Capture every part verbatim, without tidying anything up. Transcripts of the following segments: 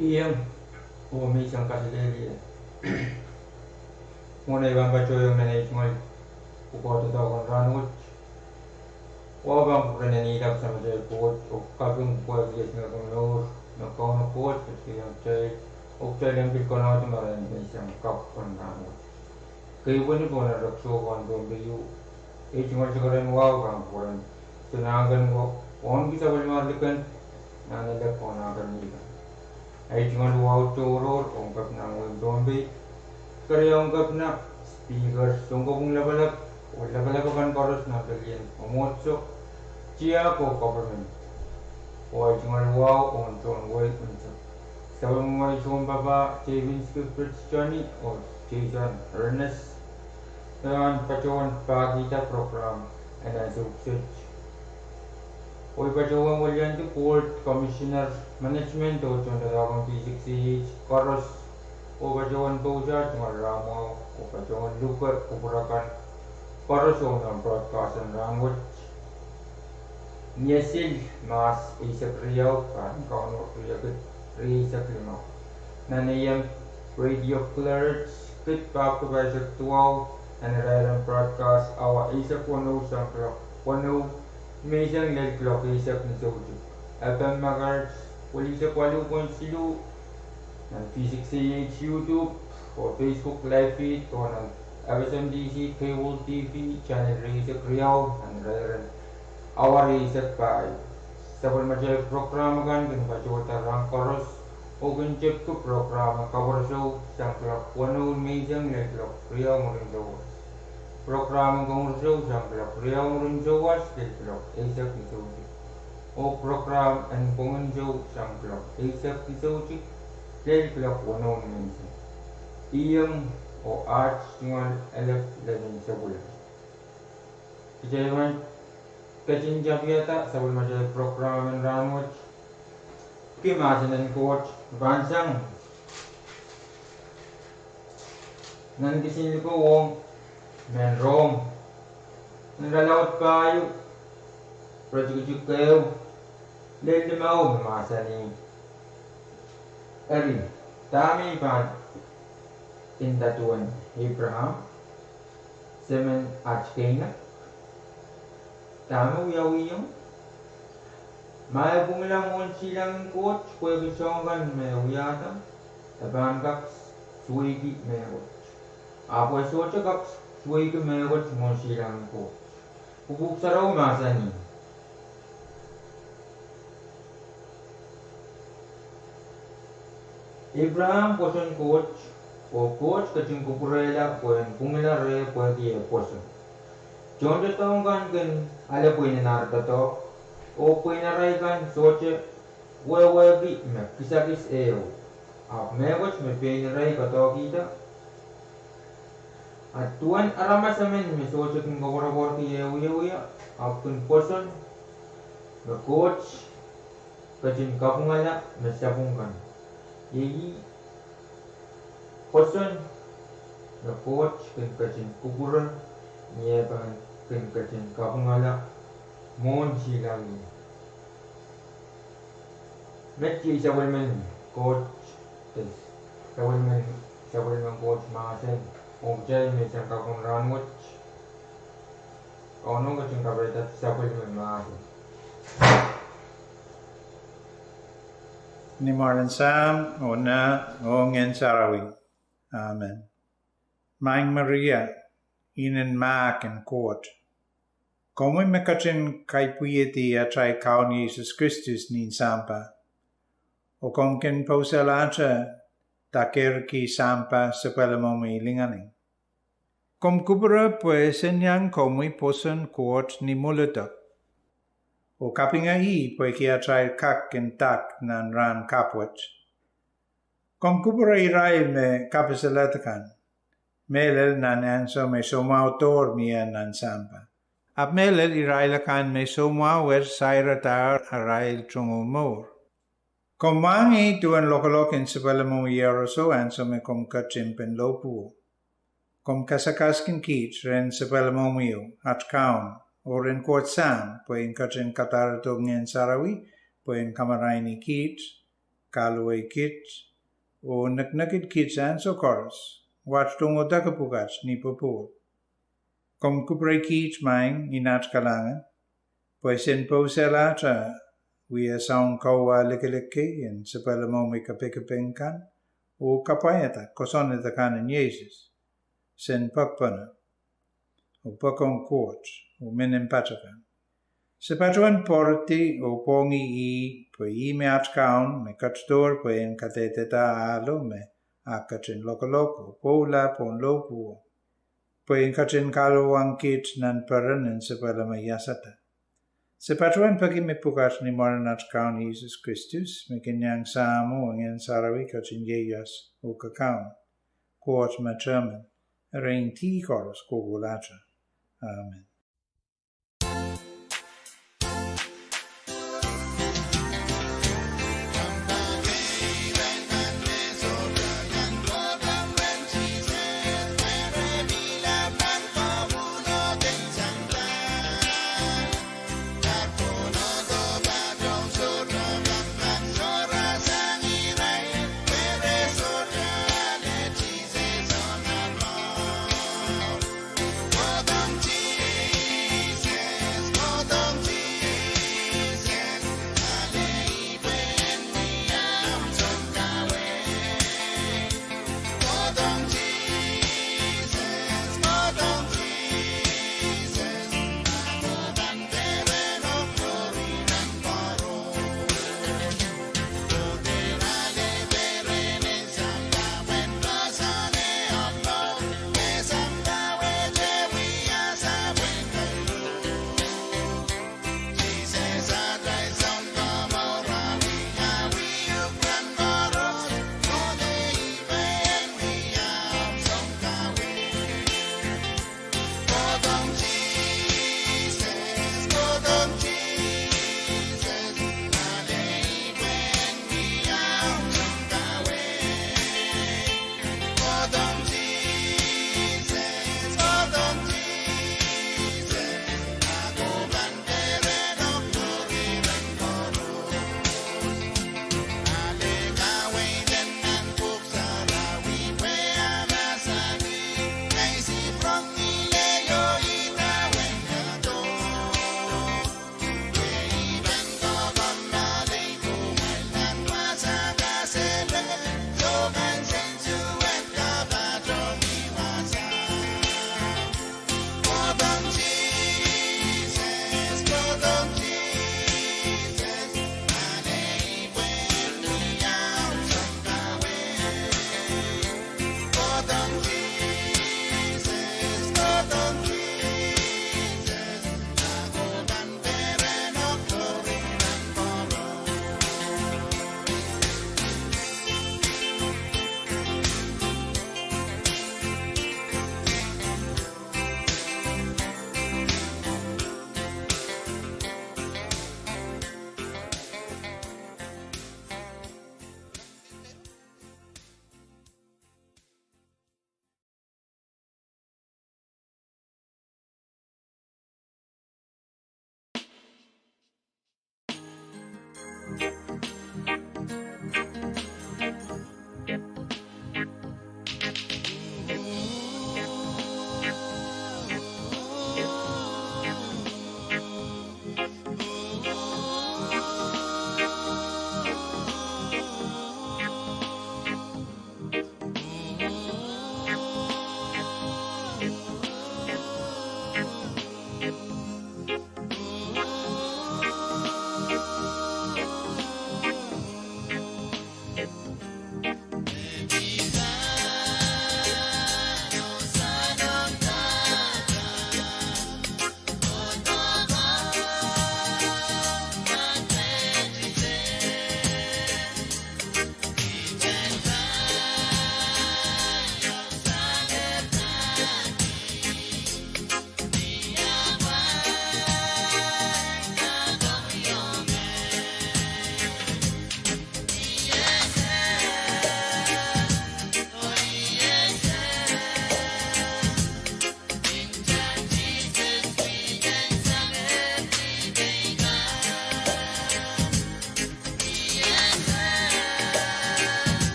Iang, oh menseng kaselehlie. Mwohn ei pahn patohiong nan ei tungoal pwukoa doadoahk en rahnwet, oh pahn kupwuren en ih lap Samatail Koht oh kaping pwehki iet me komour me Kauno Koht ketikihong kitail, oh kitail en pil konehng marain menseng kapw en rahnwet. Kei pwehn pohn rek sohpan Pohnpei ieu, ei tungoal sekeren wahu pahn kupwuren soangen ko, wauneki sapwellimar liken nan elep oh nan kenikan. Ei tungoal wahu tohrohr ong Kepina en wehin Pohnpei, keriaun Kepina, Speaker, sounkopwung lapalap, oh lapalap akan koaros nan pelien mwomwohdiso, tiahk oh government. Oh ei tungoal wahu ong tohn wehi unsek, sapwellimamwail sounpapah Stephen Skipper Johnny oh Jason Ernest, me pahn patohwan pahkihda program en ansou kiset. Oh ei patohwan weliandi Board, Commissioner, Management oh tohn doadoahk en V six A H koaros, oh patohwan pwoud tungoal rahnmwahu, oh patohwan luke kupwur akan koaros ong nan broadcast en rahnwet. Ni esil Mahs eisek riau, pahr en Kauno riekid rieisek limau, nan A M Radio Claret, kid pahpwiki pahisek duwau, nan irair en broadcast awa eisek weneu sang kuloak weneu menseng lel kuloak eisek ni soutik. F M megahertz welieisek waluh pwohn siluh, nan V six A H YouTube oh Facebook live feed oh nan F S M D C cable T V channel rieisek riau, nan irair en awa rieisek pahieu. Sapwellimatail program akan kin patohda rahn koaros, oh kin tepki program en kapwuresou sang kuloak weneu menseng lel kuloak riau mwurin souwas. Program en komourasou sang kuloak riau mwurin souwas lel kuloak eisek ni soutik. Oh program en pwongin sou sang kuloak eisek ni soutik lel kuloak weneu menseng. Iang, oh aht tungoal elep lel sapwellime. Kitail pahn ketin tapiada sapwellimatail program en rahnwet. Ki mahsen en Koht pahn sang nan kisin likou ong mehn Rom, nan irelaud pahieu, iretikitik ehu lel limau, me mahsanih: Eri, dahme I pahn nda duwen Abraham, semen at keinek? Dahme wiawihong? Ma e pwungla mwohn silangin Koht pwehki soahng kan me e wiahda, e pahn kak suweiki mehkot. Ahpw e sohte kak suweiki mehkot mwohn silangin Koht. Pwuhk Sarawi mahsanih: Abraham pwoson Koht, oh Koht ketin kupwurehla pwe en pwungla reh pwehki eh pwoson. Tohndoadoahk kan kin ale pweinen ar doadoahk, oh pwein arail kan sohte wehwehki me kisakis ehu, ahpw mehkot me pein irail kadoahkihda. A duwen aramas emen me sohte kin koapworopworki eh wiewia, ahpw kin pwoson me Koht ketin kapwungala me sapwung kan. Iei pwoson me Koht kin ketin kupwure ni eh pahn kin ketin kapwungala mwohn silangih. Met iei sapwellimen Koht, sapwellimen, sapwellimen Koht mahsen ong kitail menseng kapw en rahnwet. Kauno ketin kapehdahte sapwellime mahsen. Ni mwaren Sahm, oh Nah, oh Ngehn Sarawi. Amen. Maing Maria, inen mahk en Koht, komwi me ketin kaipwihedi atail Kaun Sises Kristus nin sampah, oh komw kin pousalahte dakerki sampah sapwellimomwi lingaling. Komw kupwure pwe e seniang komwi pwoson Koht ni mwuledek, oh kapinga ih pwehki atail kak en dak nan rahn kapw wet. Komw kupwure irail me kapisalad kan, mehlel nan ansou me soumwahu doar mie nan sampah, ahpw mehlel irail akan me soumwahu wet sairadahr arail tungoal mour. Komw mwahngih duwen lokolok en sapwellimomwi iehroso ansou me komw ketin pen lohpwuo. Komw kasakaskin kiht rehn sapwellimomwi, at Kaun, oh rehn Koht Sahm, pwe en ketin kadarodo Ngehn Sarawi pwe en kamaraini kiht, kahluwa kit, oh nekinekid kit ansou koaros, wat rongada pwukat ni popohl. Komw kupwurei kit, Maing, ni at kalahngan, pwe sen pousehlahte wia soun kauwehla likilik kei en sapwellime mwehi kapikipik kan, oh kapwaiada kosonned akan en Sises, sen pokpene oh poakohng Koht oh menimpatakan. Se patohwan pwarada oh pwongih ih, pwe ih me at Kaun me ketidohr pwe en kadehdehda ahlo me e ketin lokolok oh pwoula pohn lohpwuo, pwe en ketin kahluwakit nan peren en sapwellime iasada. Se patohwan peki me pwukat ni mwaren at Kaun Sises Kristus, me kin iang Sahmo oh Ngehn Sarawi ketin ieias oh kakaun, Koht me tehmen, erein dih koaros kohkohlahte. Amen.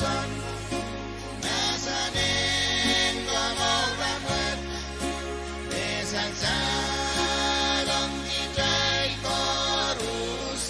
mahsen en komour en wet, me sansalong kitail koaros.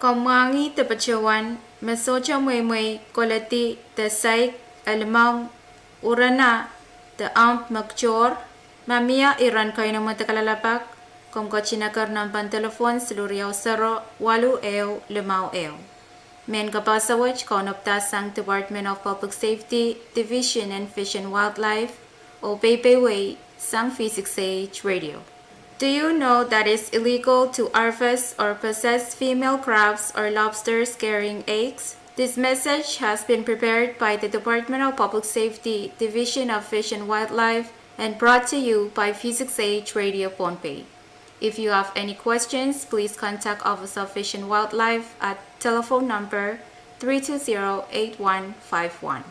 Komw mwahngih de patohwan me sohte mweimwei koledi de saik, elimong, urena, de ahmw me kitohr? Ma mie iren keinemwe de kalelapak, komw ketin eker nempen delepwohn siluh riau sero waluh ehu limau ehu. Mehn kapehse wet kaunopdahsang Department of Public Safety, Division en Fish and Wildlife, oh peipeimwei sang V six A H Radio. Do you know that it's illegal to harvest or possess female crabs or lobsters carrying eggs? This message has been prepared by the Department of Public Safety, Division of Fish and Wildlife, and brought to you by V six A H Radio Pohnpei. If you have any questions, please contact Office of Fish and Wildlife at telephone number three two zero eight one five one.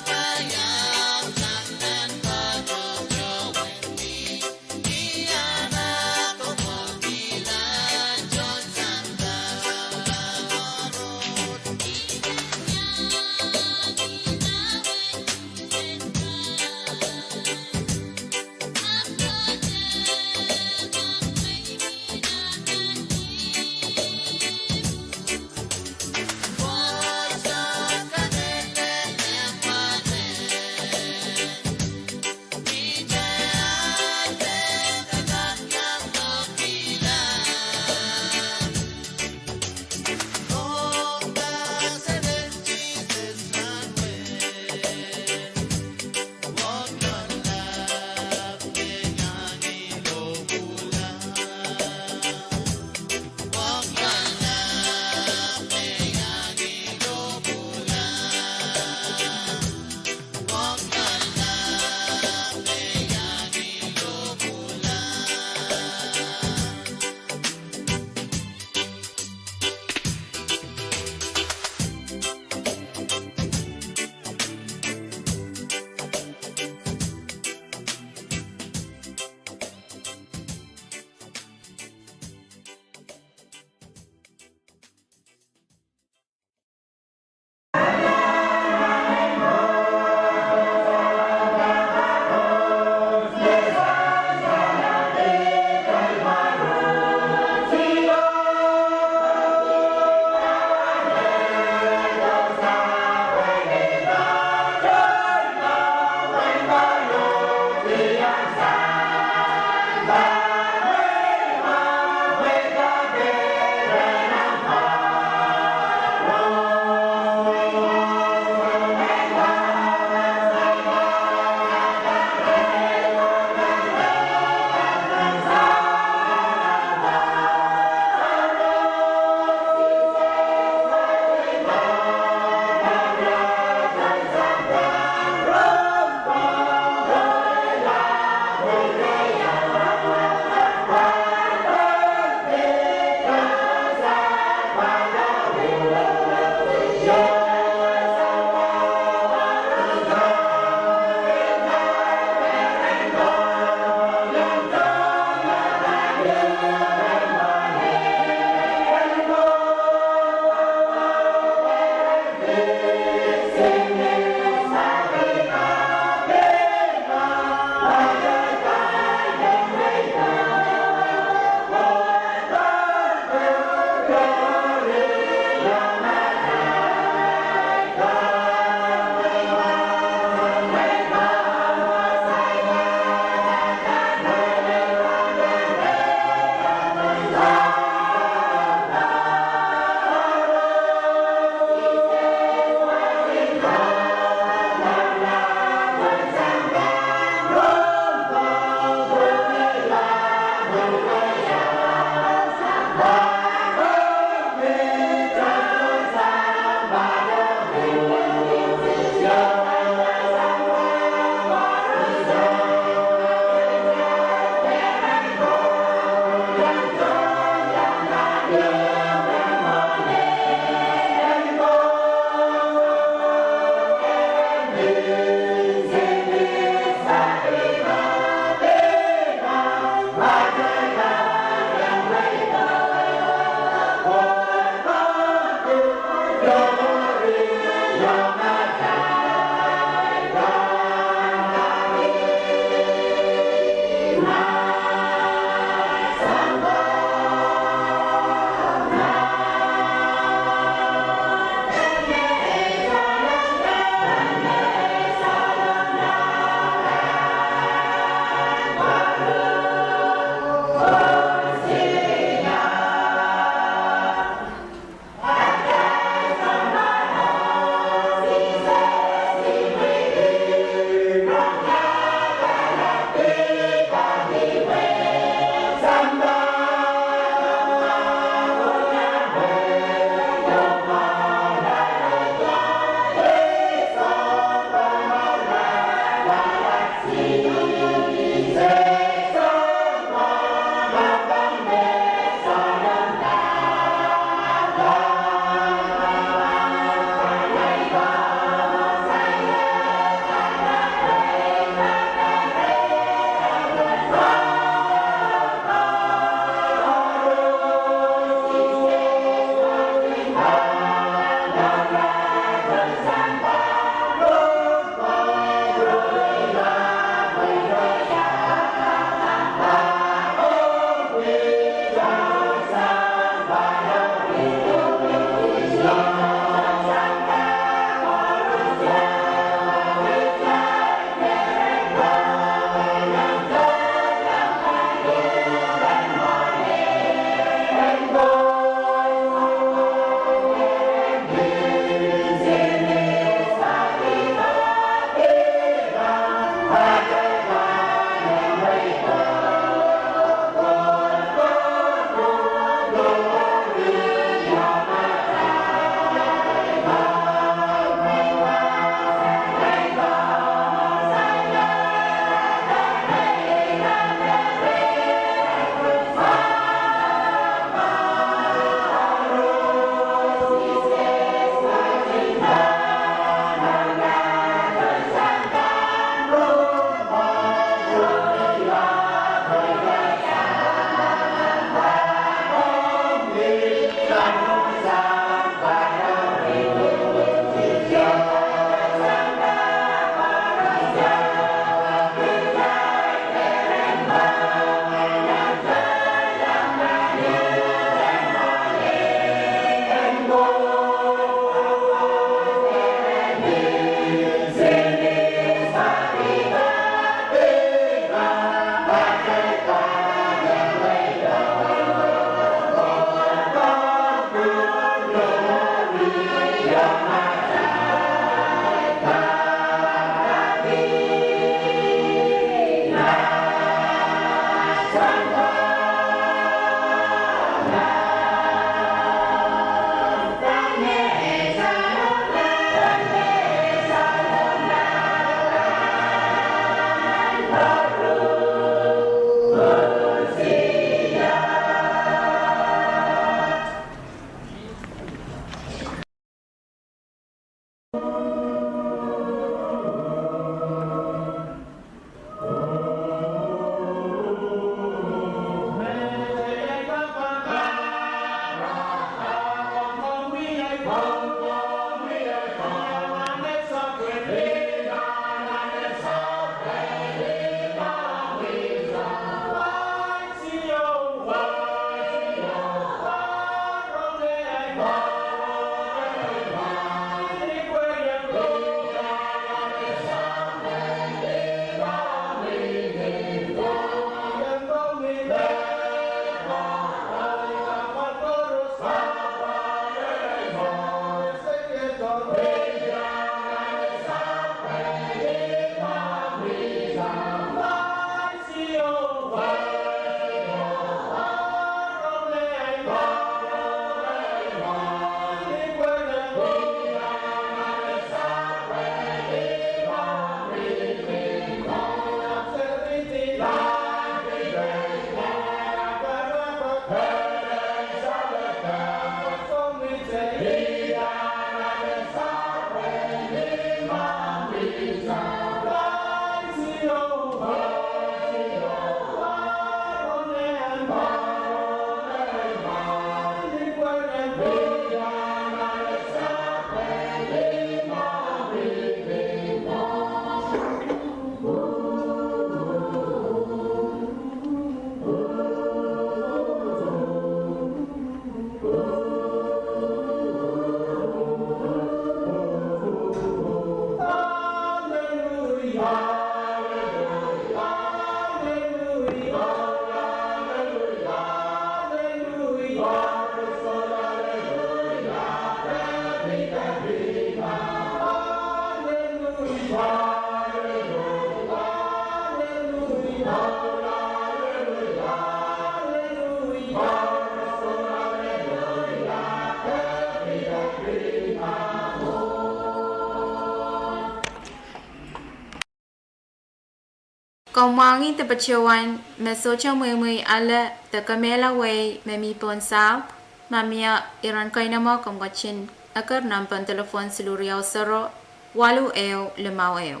Komw mwahngih de patohwan me sohte mweimwei ale de kemehla wehi me mi pohn sahpw. Ma mie iren keinemwe, komw ketin eker nempen delepwohn siluh riau sero, waluh ehu limau ehu.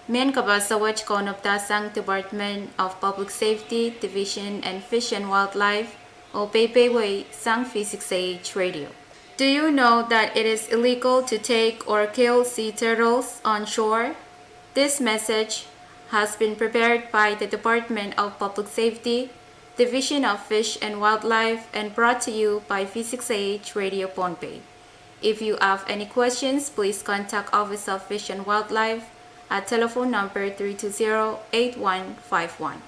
Mehn kapahsa wet kaunopdahsang Department of Public Safety, Division and Fish and Wildlife, oh peipeieisang V six A H Radio. Do you know that it is illegal to take or kill sea turtles on shore? This message has been prepared by the Department of Public Safety, Division of Fish and Wildlife, and brought to you by V six A H Radio Pohnpei. If you have any questions, please contact Office of Fish and Wildlife at telephone number three two zero eight one five one.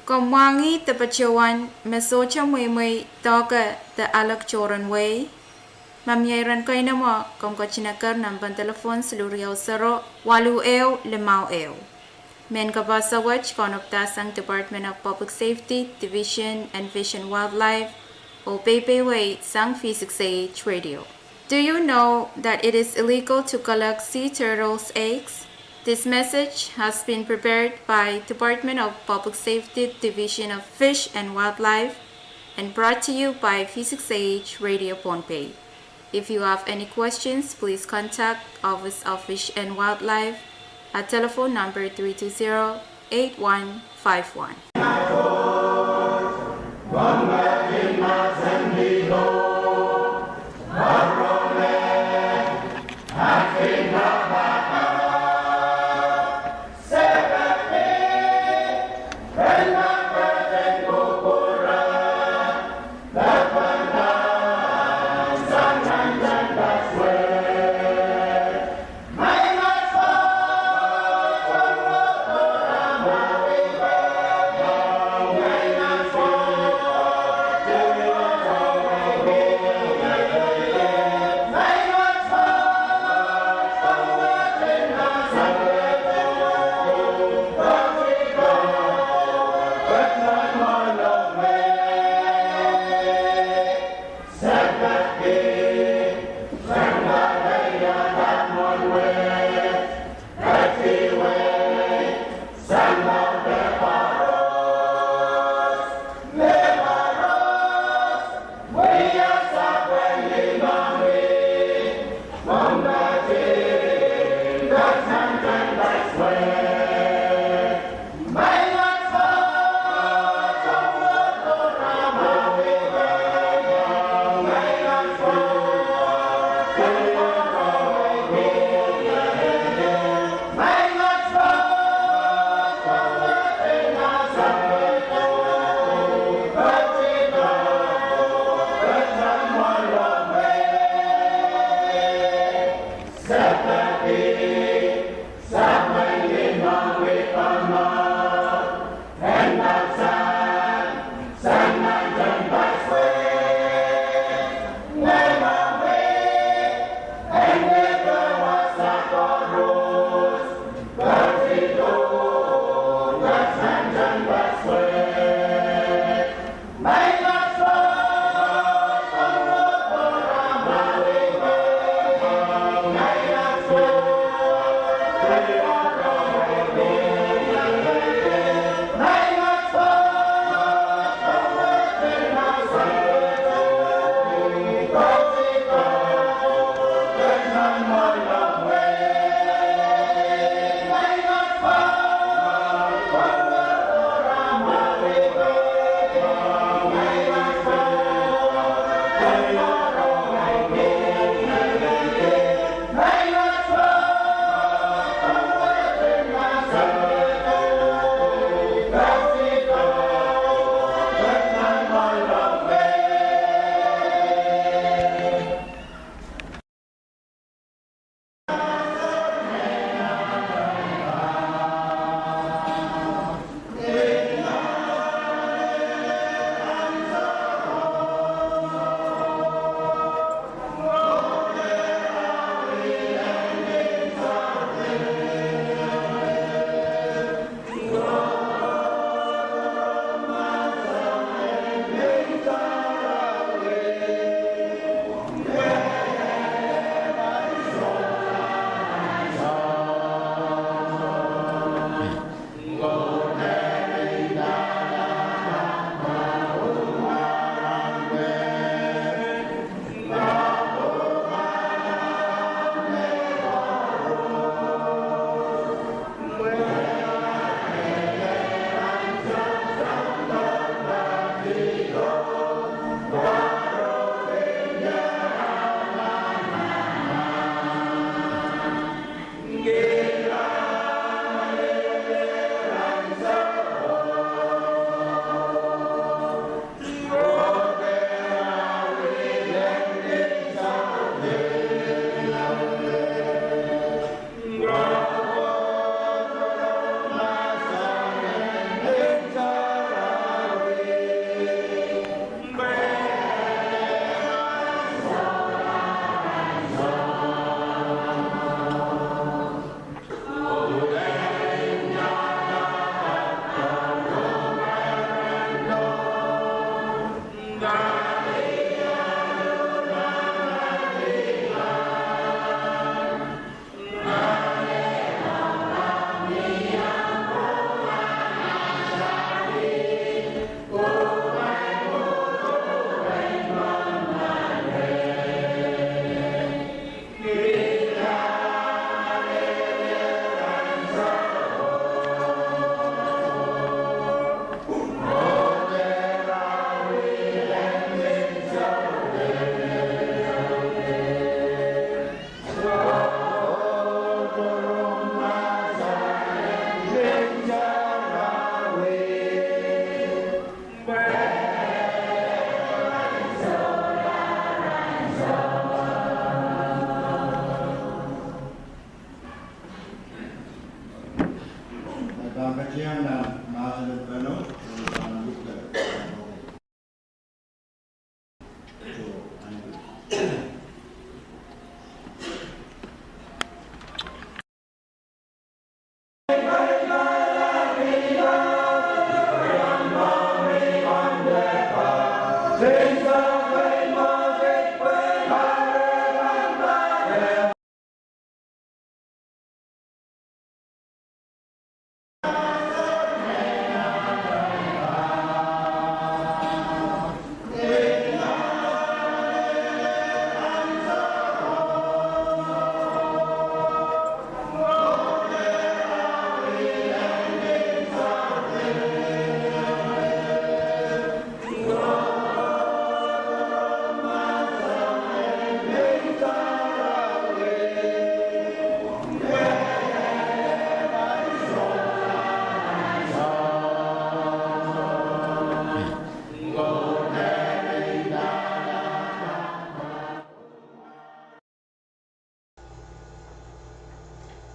Komw mwahngih de patohwan me sohte mweimwei doahke de alek tohrohr en wehi? Ma mie iren keinemwe, komw ketin eker nempen delepwohn siluh riau sero waluh ehu limau ehu. Mehn kapehse wet kaunopdahsang Department of Public Safety, Division of Fish and Wildlife, oh peipeiwei sang V six A H Radio. Do you know that it is illegal to collect sea turtles' eggs? This message has been prepared by Department of Public Safety, Division of Fish and Wildlife, and brought to you by V six A H Radio Pohnpei. If you have any questions, please contact Office of Fish and Wildlife at telephone number three two zero, eight one five one.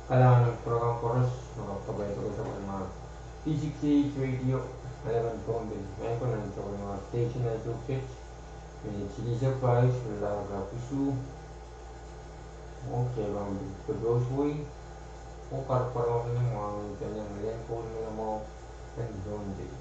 Kalahngan en program koaros, me kapwaiada sapwellimomwi D six eight radio, Eleven Pound, me pahn sapwellimomwi station en Suksik, me silihsek pais, me laka pwusu, oh kehpang pil koaros wei, oh karakaramas en mwahngih en lehn koul me mwahu en Pohnpei.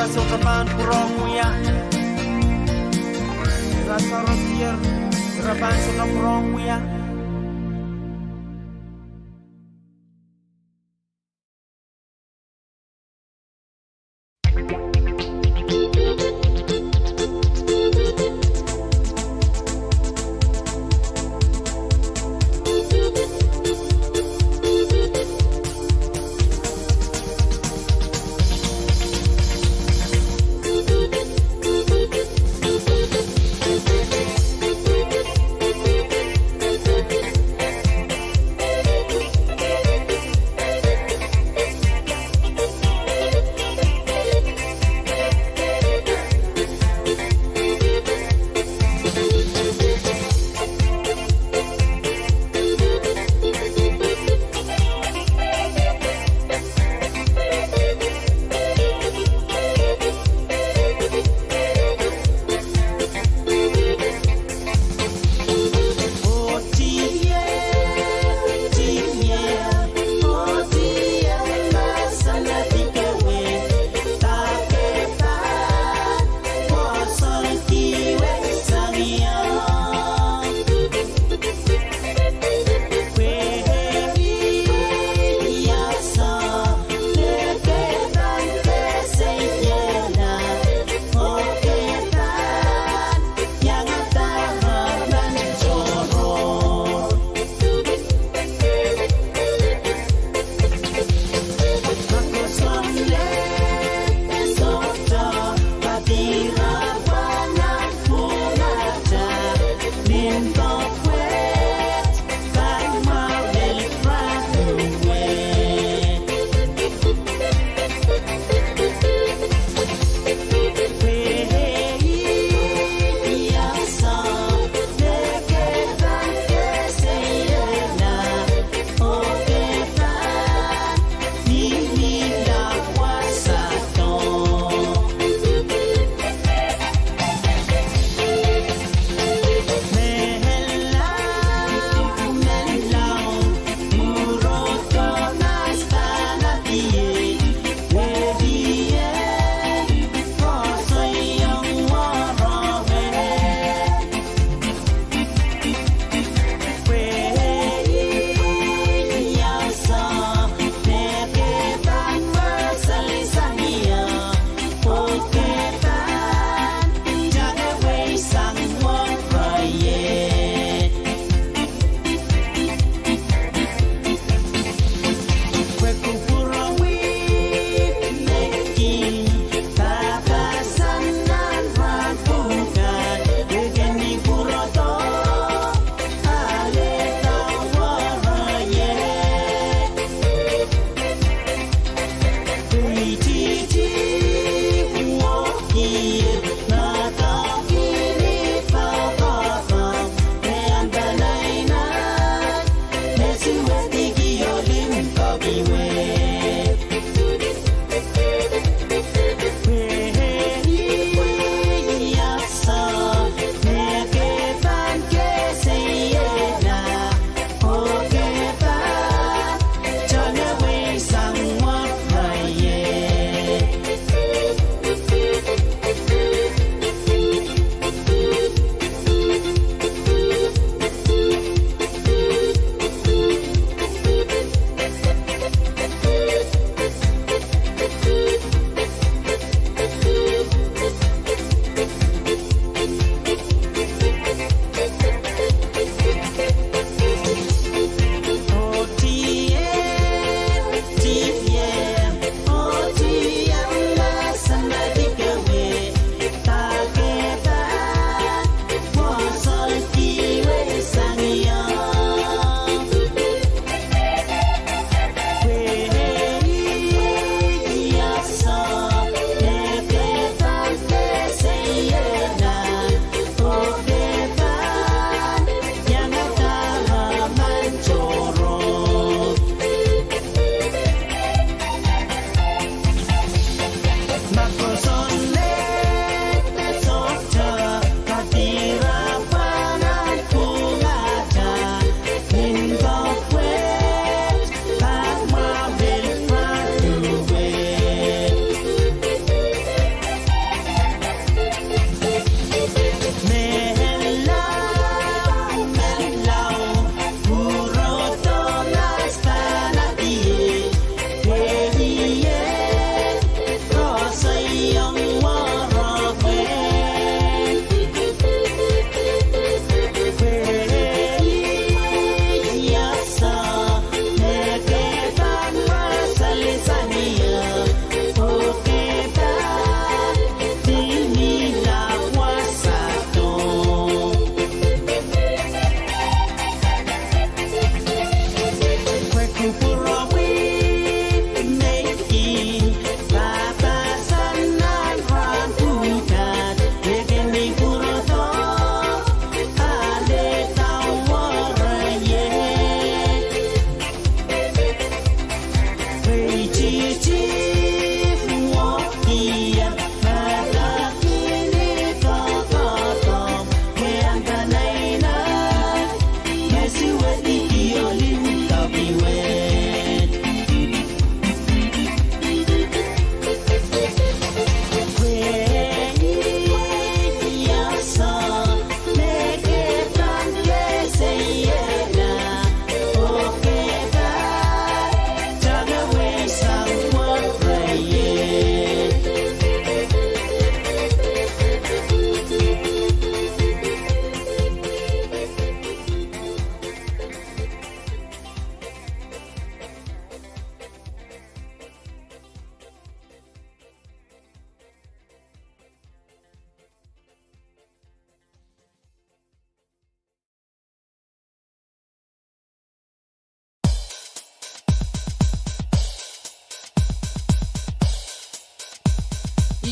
Sohte pahn pwurehng wia. Ira sarawio, ira pahn sohte pwurehng wia.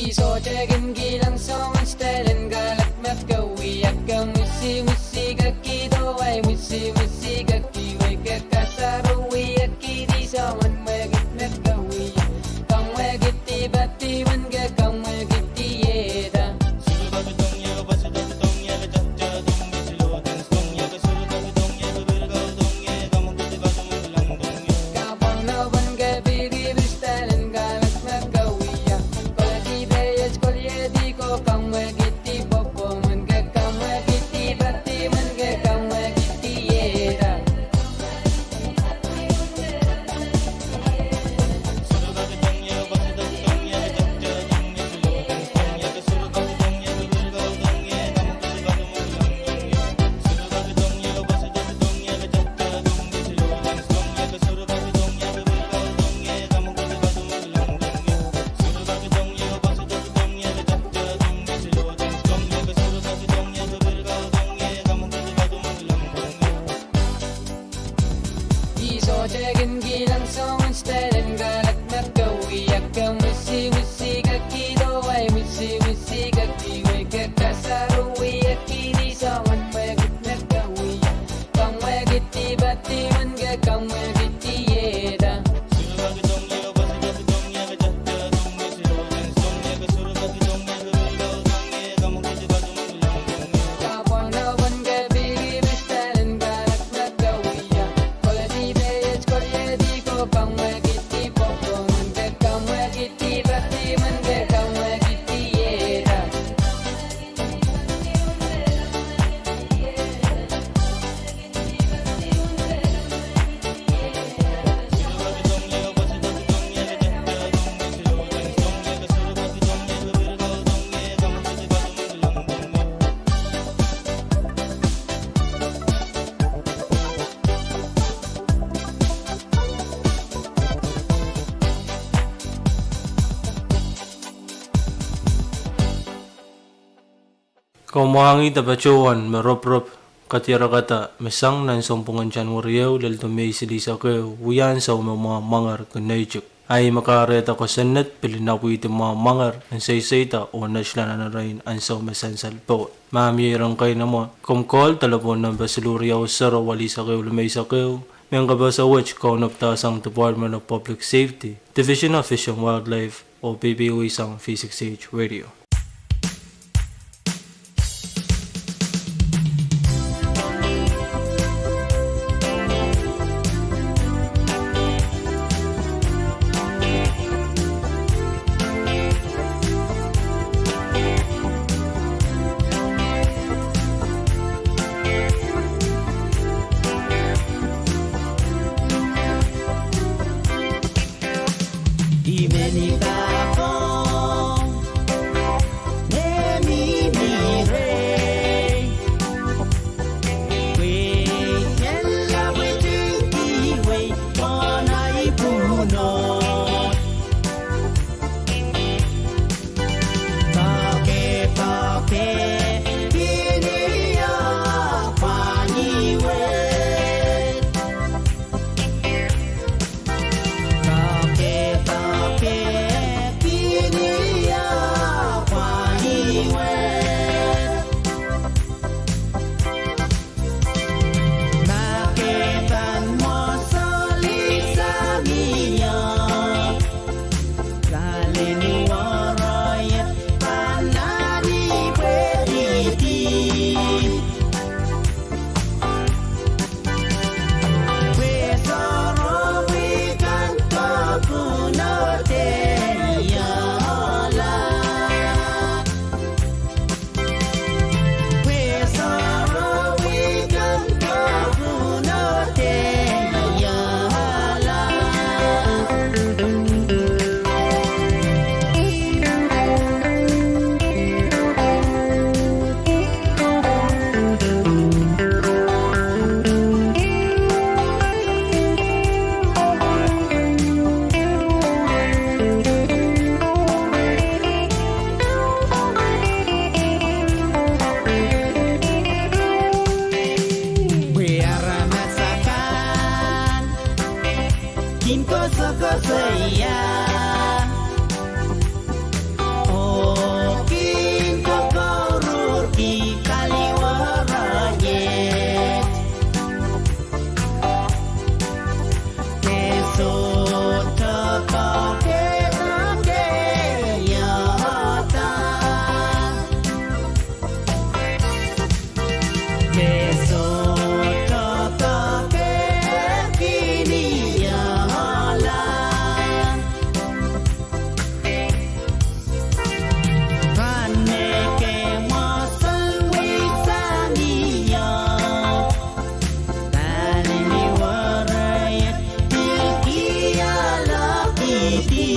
Sohte kin kilang soangen style en kalak me ke wia, ke mwisi mwisi ke kihdo, ahi mwisi mwisi ke kihwei, ke kasaro wia kihdi soangen mwekid me ke wia. Kamwekid pati men ke kamwekid ieda. Kapwanopen ke pihpihpil style en kalak me ke wia. Koledi peiet, koliedi ko, kamwekidi pwopwo men ke kamwekidi pati men ke kamwekidi ieda. I sohte kin kilang soangen style en kalak me ke wia, ke mwisi mwisi ke kihdo, ahi mwisi mwisi ke kihwei, ke kasaro wia kihdi soangen mwekid me ke wia. Kamwekidi pati men ke kamwekidi ieda. Kapwanopen ke pihpihpil style en kalak me ke wia. Koledi peiet, koliedi ko, kamwekidi pwopwo men ke kamwekidi pati men ke kamwekidi ieda. Kamwangih de patohwan me roporop kadiarakada me sang nan sounpwongen January ehu lel Mei silihsek ehu, wia ansou me mwamwanger kin neitik. Ahi me kahrehda kosonned pil inapwidi mwamwanger en seiseida oh netla nan erein ansou me sansal powe. Ma mie iren keimwsehlahn, komw call delepwohn nempe siluh riau sero, welisek ehu, limeisek ehu, mehn kapehse wet kaunopdahsang Department of Public Safety, Division of Fish and Wildlife, oh P P O sang V six H Radio. Kin kosokosoia, oh E sohte pahkehkiniala. Rahn me ke mwahsang wei sang ie, pali ni werei pil kiala kidi.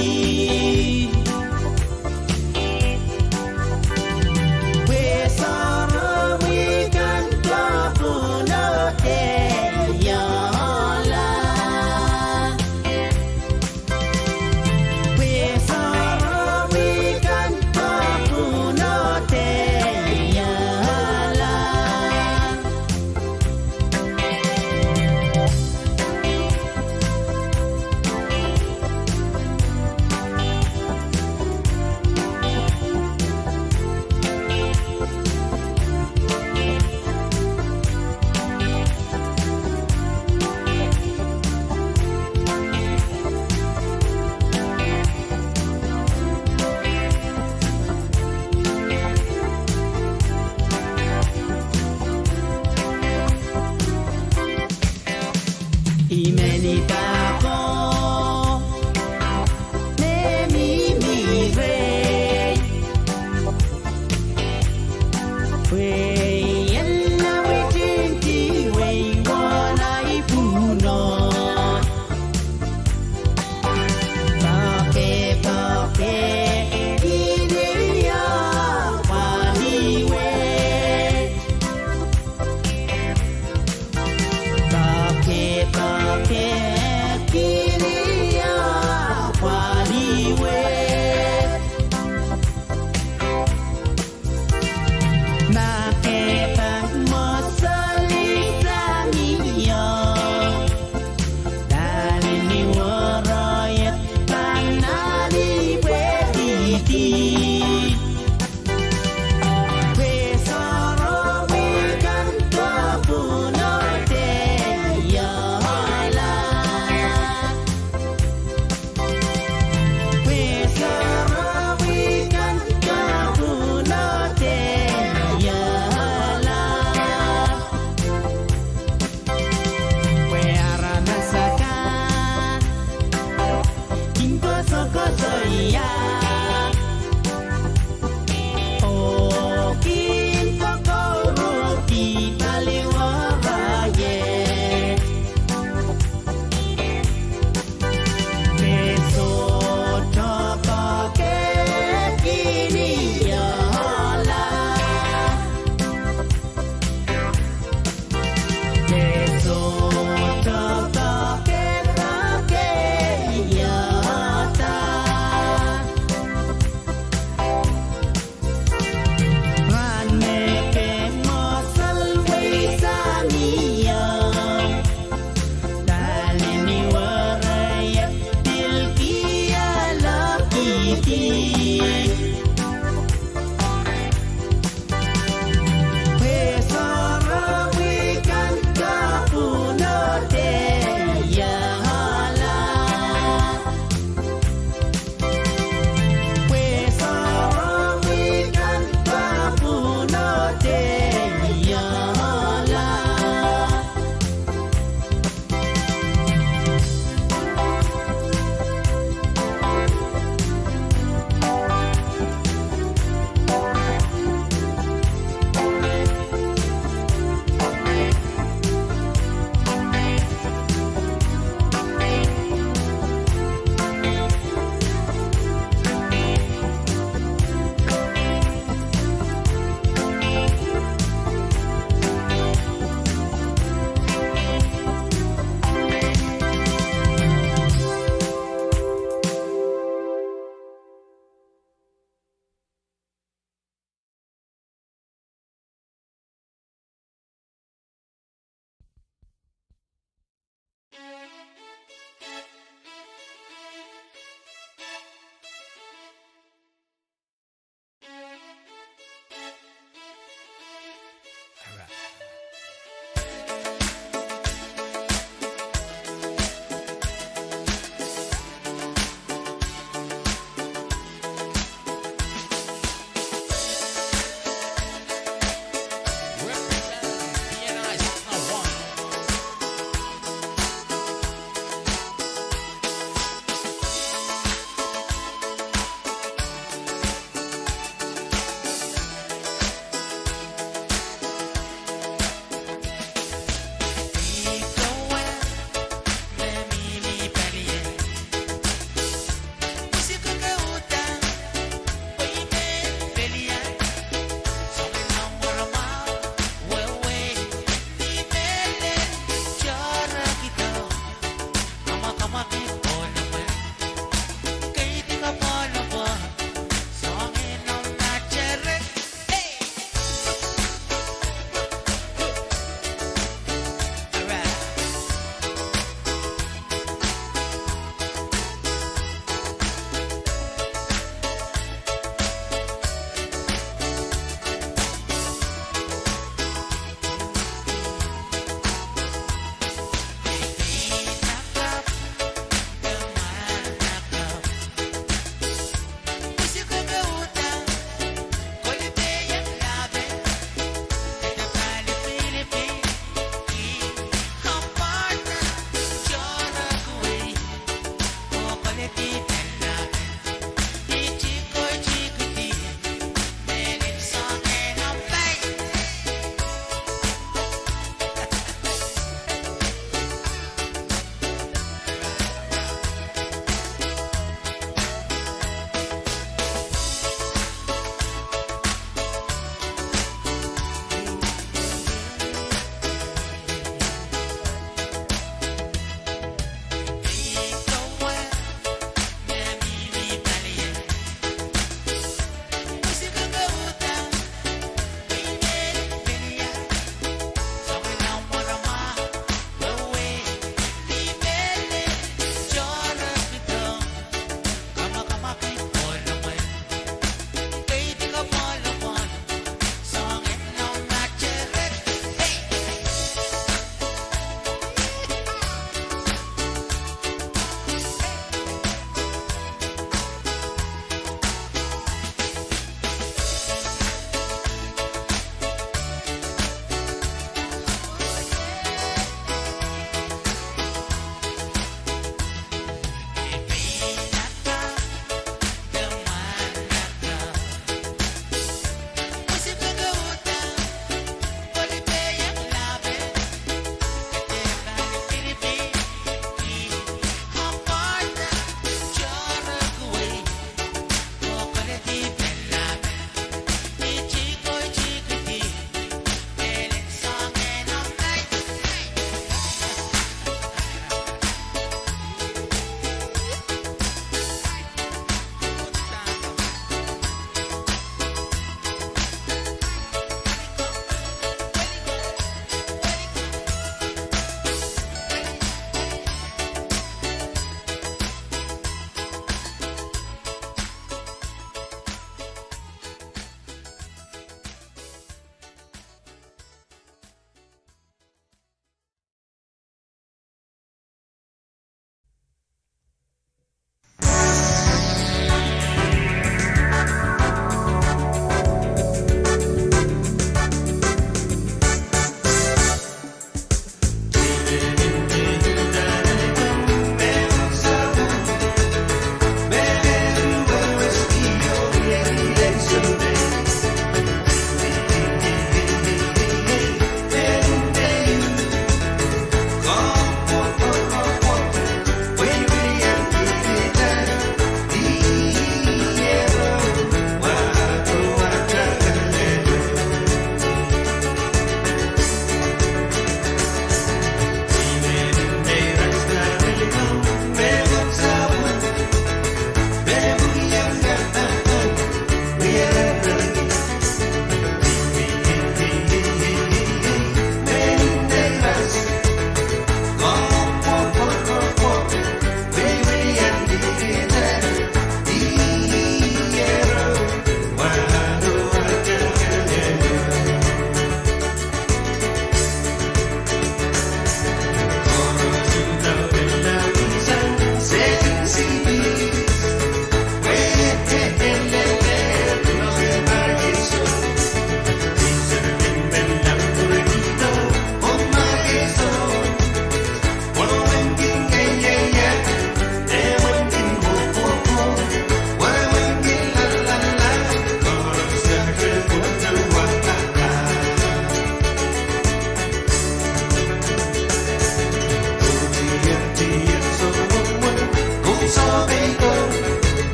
Pwe sarawi kan pahn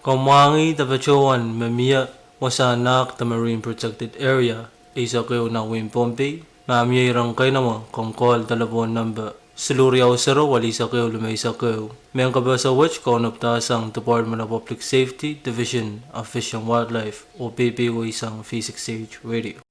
Komw mwahngih de patohwan me mie wasahn nahk de Marine Protected Area eisek ehu nan wehin Pohnpei. Ma mie iren keinemwe, komw call delepwohn nempe siluh riau sero, welisek ehu, limeisek ehu. Mehn kapehse wet kaunopdahsang Department of Public Safety, Division of Fish and Wildlife, oh peipeisang V six H Radio.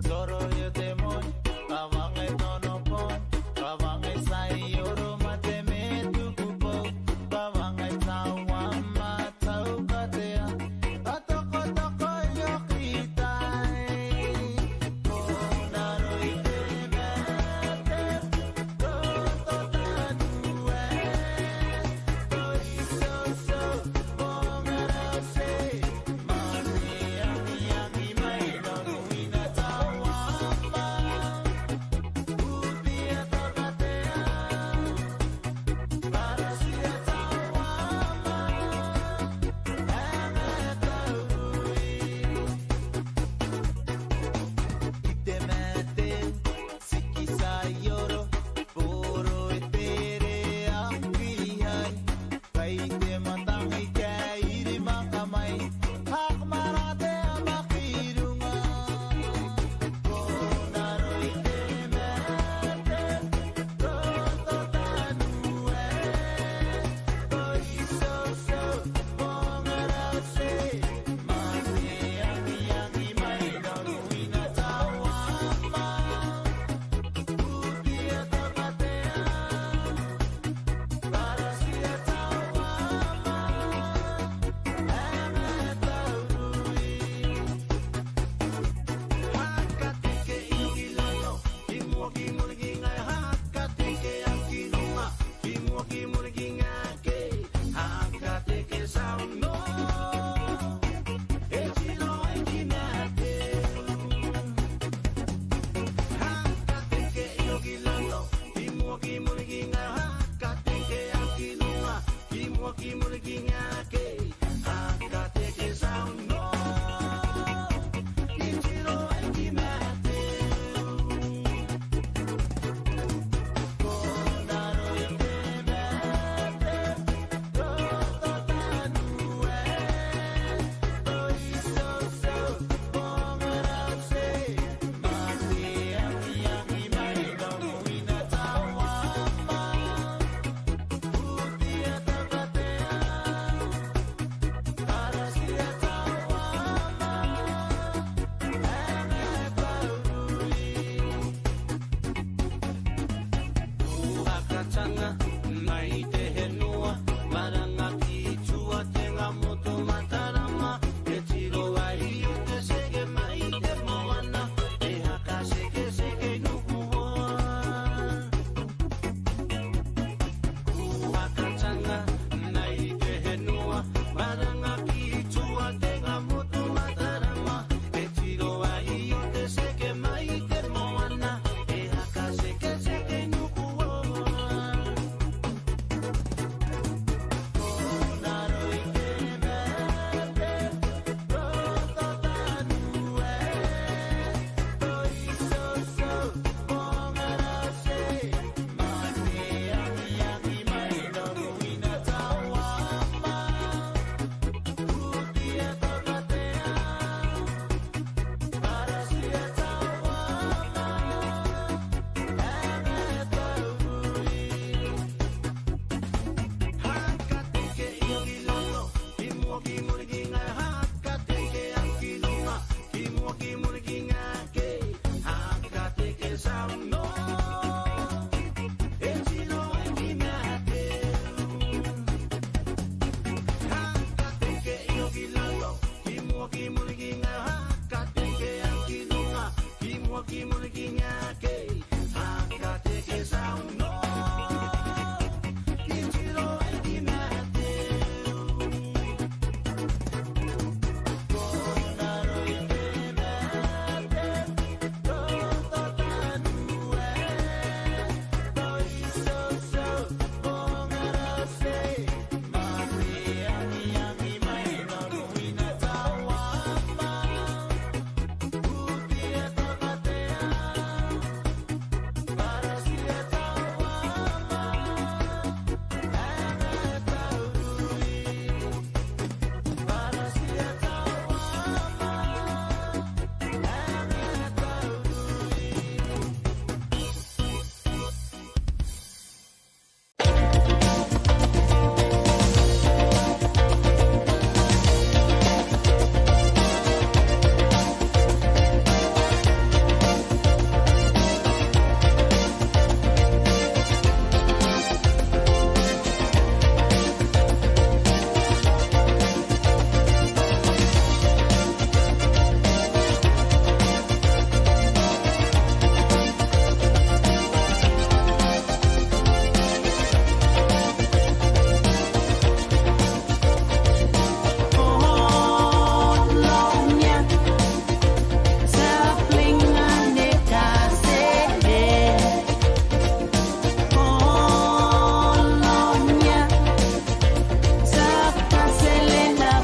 Sohte ieu de mwohn, kawange nohno pwohn, kawange saiohro, ma de me duku pwoud, kawange tawa ma tau kadehde, a dokodokoiong kitail.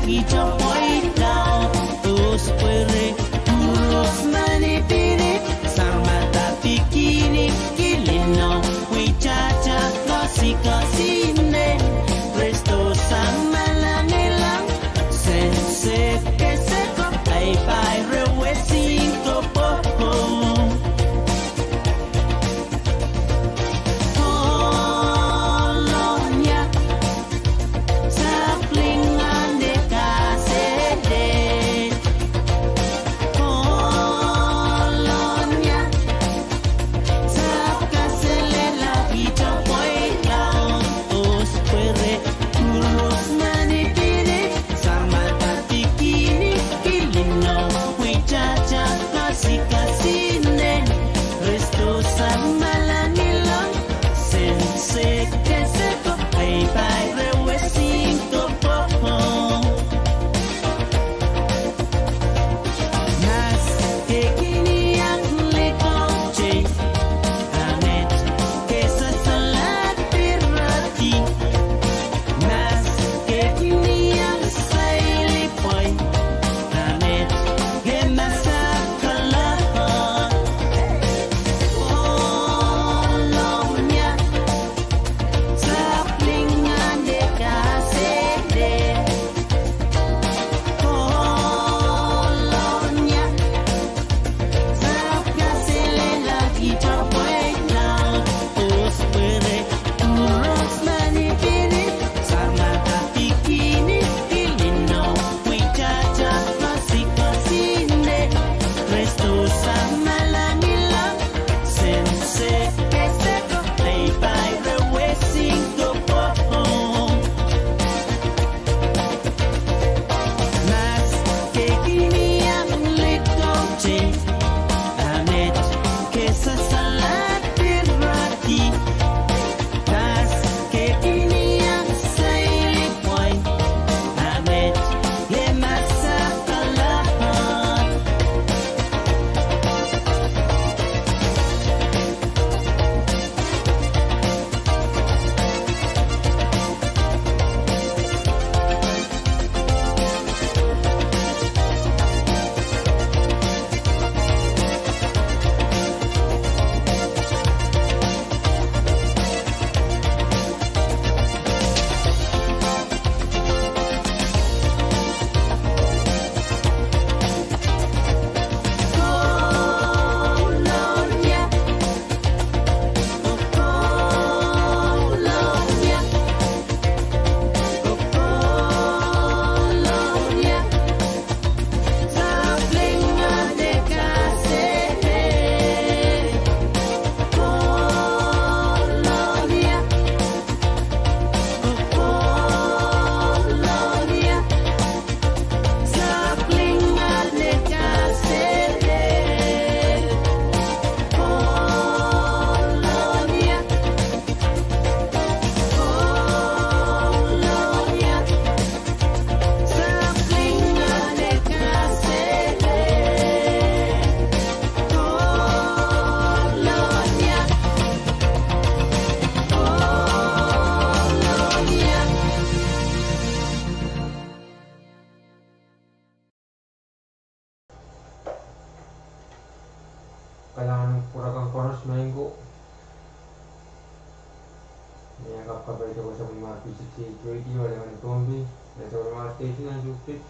Ito pweida, oh spwere, kuros, manipini, sarmada, pikini, kilino, witata, koasikoasine, Kristo Sahm malangilong, sehse keseko, paipai rewesingko pwohng. Kolonia, sapwelingahn de kasede. Kolonia, sapwkaselehla ito pweida, oh spwere, kuros, manipini, sarmada, pikini, kilino, witata, koasikoasine, Kristo Sahm malangilong, sehse keseko, paipai rewesingko pwohng. Maske kiniang likouti, a met ke sasalad piredi. Maske kiniang sailipwei, a met ke masak kalahngan. Kolonia, sapwelingahn de kasede. Kolonia, sapwkaselehla ito pweida, oh spwere, kuros, manipini, sarmada, pikini, kilino, witata, koasikoasine, Kristo Sahm malangilong, sehse keseko, paipai rewesingko pwohng. Maske kiniang likouti, a met ke sasalad piredi. Maske kiniang sailipwei, a met ke masak kalahngan. Kalahngan kupwuramwail koaros maing ko. Ni ah kapkapeidek sapwellimomwi P six eight Radio, Aleman, Pohnpei, nan sapwellimomwi station nan Suksik,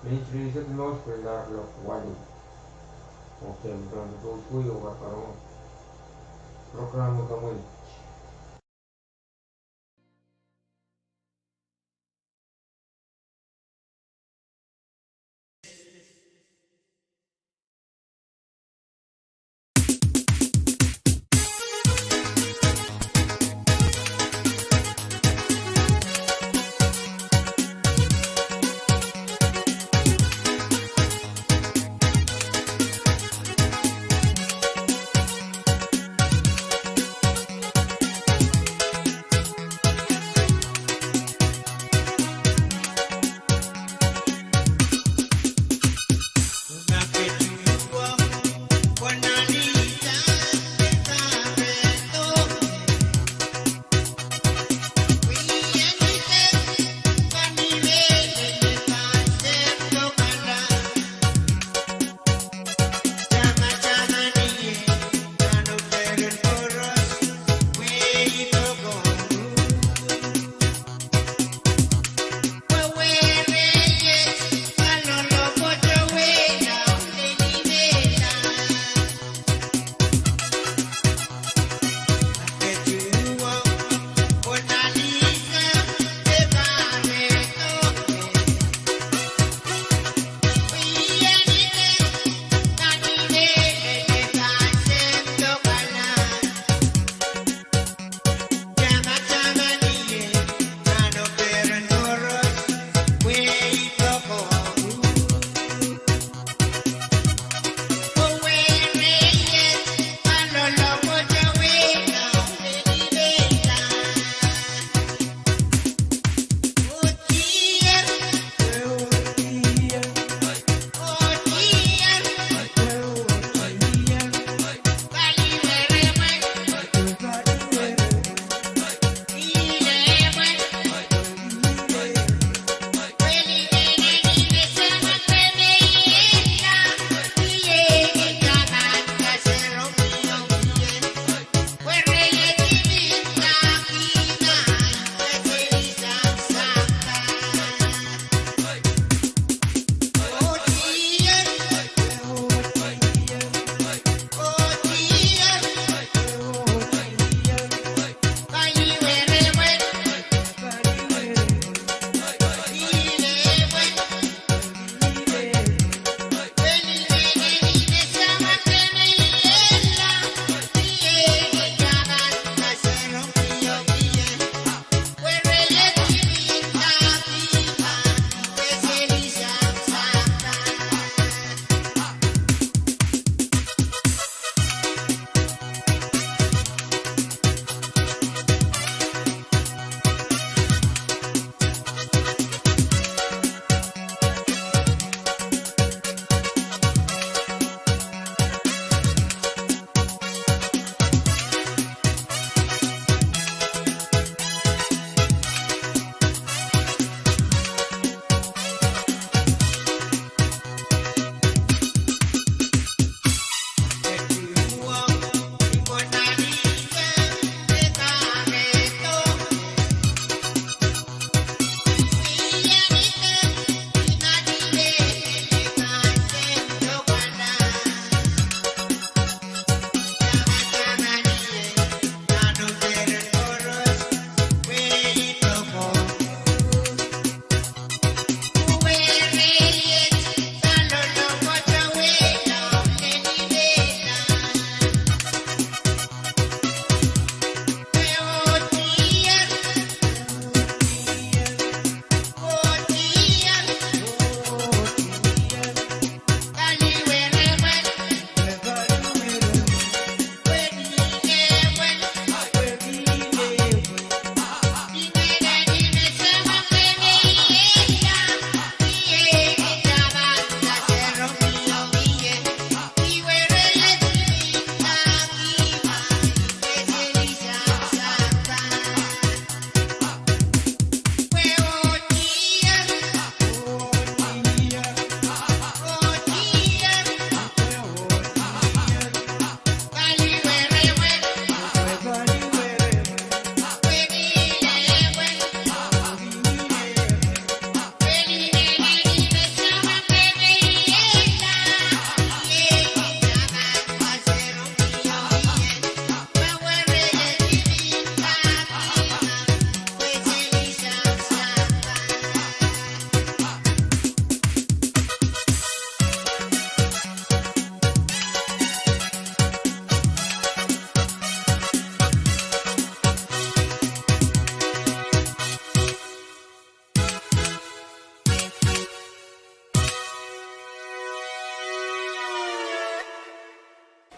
minit rieisek limau pil lahr kuloak waluh. Okay, me pahn pil pwukoa oh kak rong program me kamweit.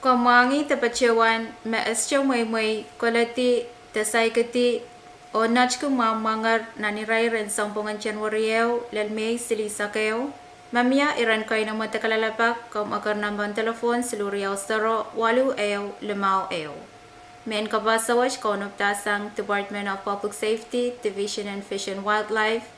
Kamwangih de patohwan me e sohte mweimwei koledi de saikedi oh netiki mwamwanger nan irair en sounpwongen January ehu lel Mei silihsek ehu. Ma mie iren kainamwe de kalelapak, komw eker nempehn telephone siluh riau sero waluh ehu limau ehu. Mehn kapaso wet kaunopdahsang Department of Public Safety, Division of Fish and Wildlife,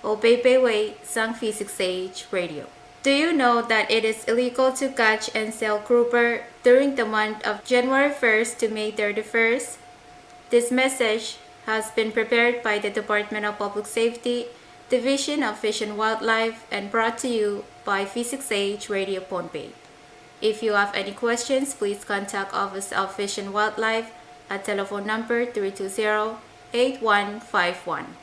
oh peipeilong sang V six H Radio. Do you know that it is illegal to catch and sell grouper during the month of January first to May thirty-first? This message has been prepared by the Department of Public Safety, Division of Fish and Wildlife, and brought to you by V six H Radio Pohnpei. If you have any questions, please contact Office of Fish and Wildlife at telephone number three two zero, eight one five one.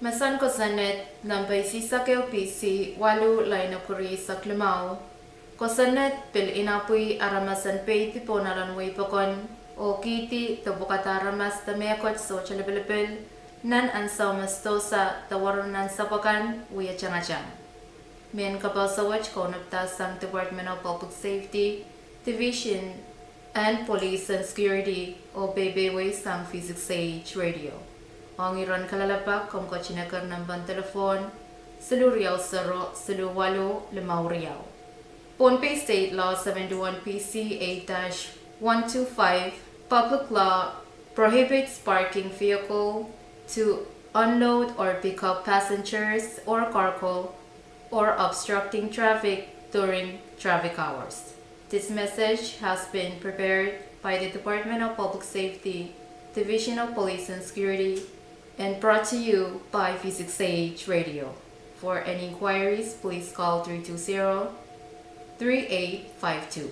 Mesen kosonned, nampe isihsek ehu P C waluh, lain ehu kuri eisek limau. Kosonned pil inapwi aramas en peidi pohn alan wehi pokon oh kihdi de pwukada aramas de mehkot sohte lipilipil nan ansou me sidohsa de warohng nan sapwakan wie tangatang. Mehn kapehse wet kaunopada sang Department of Public Safety, Division en Police and Security, oh peipeidawei sang V six A H Radio. Ong iren kalelapak, komw ketin eker nempen delepwohn siluh riau sero siluh waluh limau riau. Pohnpei State Law seventy-one P C eight dash one two five, Public Law prohibits parking vehicle to unload or pick up passengers or cargo or obstructing traffic during traffic hours. This message has been prepared by the Department of Public Safety, Division of Police and Security, and brought to you by V six A H Radio. For any inquiries, please call three two zero, three eight five two.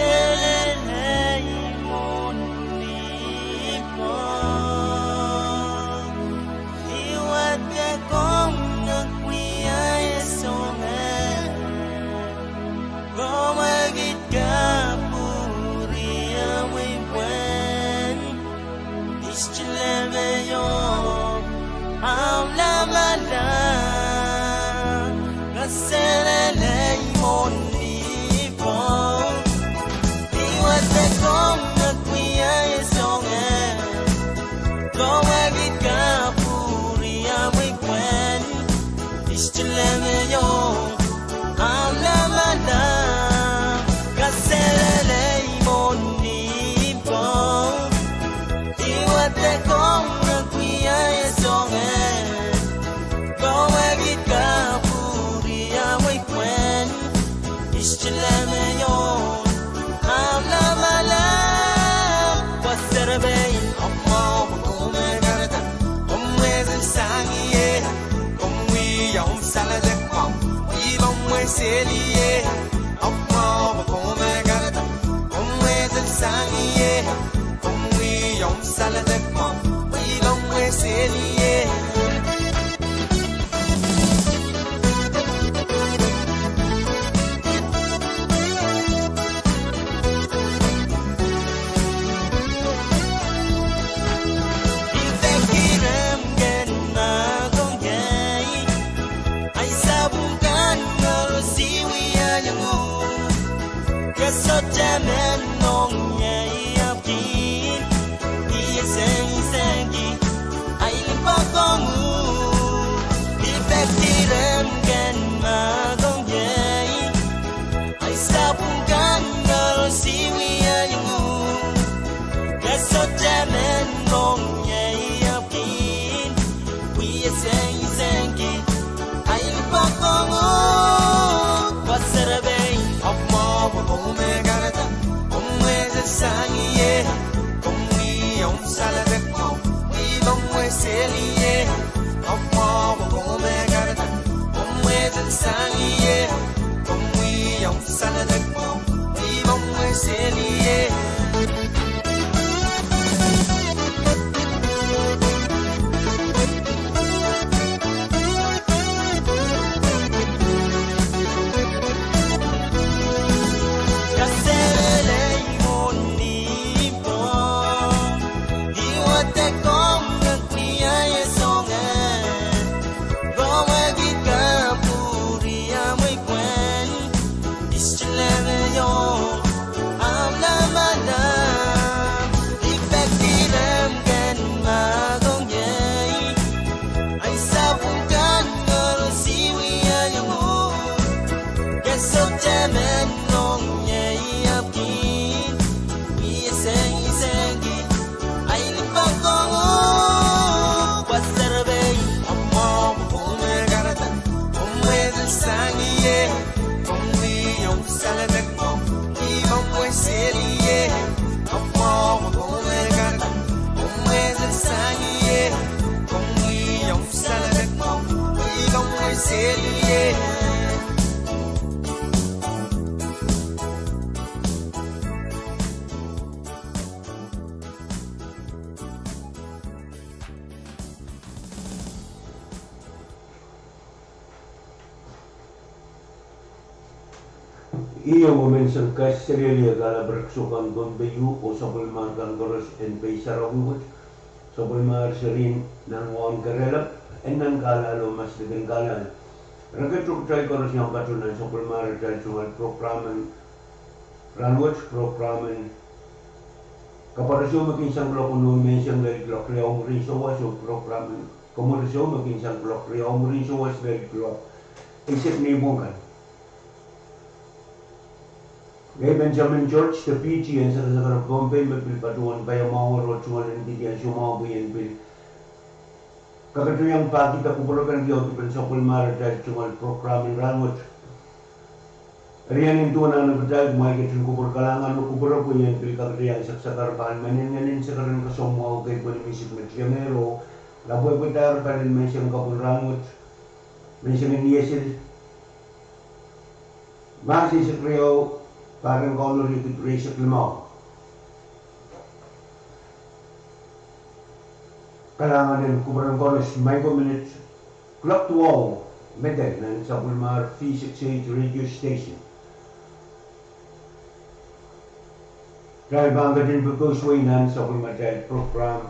Kaselehlie mwohn Ipong, I wadek ong wia soangen, komwekid kapwuriamwei pwehn I sohte leme iong ahmw lamalam. Kaselehlie mwohn Ipong, I wadek ong wia soangen, komwekid kapwuriamwei pwehn I sohte leme iong ahmw lamalam. Kaselehlie mwohn Ipong, I wadek ong wia soangen, komwekid kapwuriamwei pwehn I sohte leme iong ahmw lamalam. Waserepein, ahmw mwahu pwe komw mehkada, komw mwesen sang ie, komw wia omw saledek mwahu, pwe I pahn mweseli ie. Ahmw mwahu pwe komw mehkada, komw mwesen sang ie, komw wia omw saledek mwahu, pwe I pahn mweseli ie. I peki rehmw ken mahkohng ie, ansou pwuhk kan koaros I wiahiong uhk, ke sohte men ong ie ahpw kin I esehiengki ei limpoak ong uhk. I peki rehmw ken mahkohng ie, ansou pwuhk kan koaros I wiahiong uhk, ke sohte men ong ie ahpw kin I esehiengki ei limpoak ong uhk. Waserepein, ahmw mwahu pwe komw mehkada, komw mwesen sang ie, komw wia omw saledek mwahu, pwe I pahn mweseli ie. Ahmw mwahu pwe komw mehkada, komw mwesen sang ie, komw wia omw saledek mwahu, pwe I pahn mweseli ie. Kaselehlie mwohn Ipong, I wadek ong wia soangen, komwekid kapwuriamwei pwehn I sohte leme iong ahmw lamalam. I peki rehmw ken mahkohng ie, ansou pwuhk kan koaros I wiahiong uhk, ke sohte men ong ie ahpw kin I esehiengki ei limpoak ong uhk. Waserepein, ahmw mwahu pwe komw mehkada, komw mwesen sang ie, komw wia omw saledek mwahu, pwe I pahn mweseli ie. Ahmw mwahu pwe komw mehkada, komw mwesen sang ie, komw wia omw saledek mwahu, pwe I pahn mweseli ie. Ih, omw men sang kaselehlie kalapw rehn soukan Pohnpei oh sapwellimomwi kan koaros en peisarawi wet, sapwellimomwi serien nan waun kerehlap, en nan kahlahlo, maslek en kahlahlo. Rekeitruk kitail koaros iang patohwan nan sapwellimatail tungoal program en rahnwet, program en Kapwureho me kin sang kuloak weneu menseng lel kuloak riau mwurin sawas, oh program en Kapwureho me kin sang kuloak riau mwurin sawas lel kuloak eisek nipwong kan. Ngehi Benjamin George, Deputy en sakasaker Pohnpei, me pil patohwan paiamwahu oh tungoal en kihdi ansou mwahu pwe I en pil kakete iang pahkihda kupwur kan riau dipen sapwellimatail tungoal program en rahnwet. Eri I en duwen ahnepe kitail kumwail ketin kupwur kalahngan oh kupwure pwe I en pil kakete iang sakasaker pahn menen ngehnen sakaren kasamwahu kei pwe ni misik me tiengehr oh lapwehpwehdahr pahn en menseng kapwun rahnwet, menseng en Iehsil, Mahs eisek riau, pahr en Kauno riekid rieisek limau. Kalahngan en kupwuren koaros, maing ko, minit kuloak duwau medek nan sapwellimatail V six eight radio station. Kitail pahn ketin pepous wei nan sapwellimatail program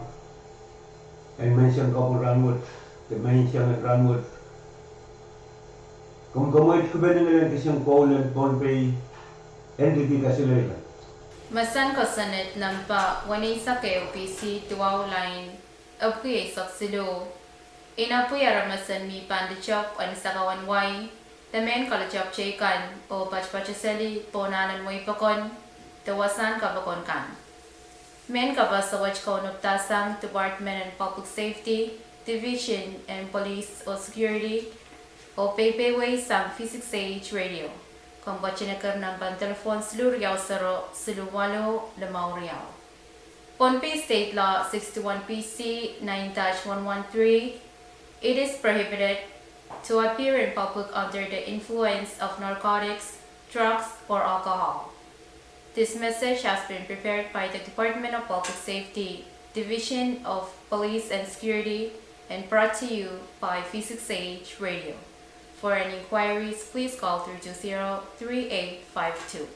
en menseng kapwun rahnwet, de menseng en rahnwet. Komw komweit kipen en kisehn koul en Pohnpei, en diki kaselehla. Mesen kosonned nempe weneisek ehu B C duwau lain epwiki eisek siluh. Inepwiki aramas en mi pahn lutepw en sakau en wai, de mehn kalutepw teikan, oh patpato seli pohn ahnen wehi pokon, de wasahn kapokon kan. Mehn kapasa wet kaunopada sang Department en Public Safety, Division en Police oh Security, oh peipeimwei sang V six eight radio. Komw ketin eker nempen telephone siluh riau sero siluh waluh limau riau. Pohnpei State Law sixty-one B C nine dash one one three, it is prohibited to appear in public under the influence of narcotics, drugs, or alcohol. This message has been prepared by the Department of Public Safety, Division of Police and Security, and brought to you by V six eight Radio. For any inquiries, please call three two zero three eight five two.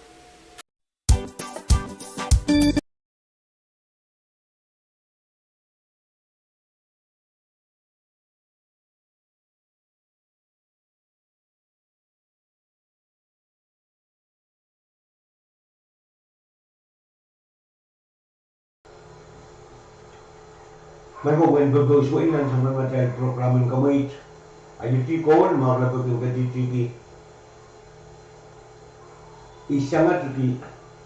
Maing ko, I en pepous wei nan sapwellimatail program en komweit. A I iti kowe mwahu lepin ketin ketidiki. I sangatiki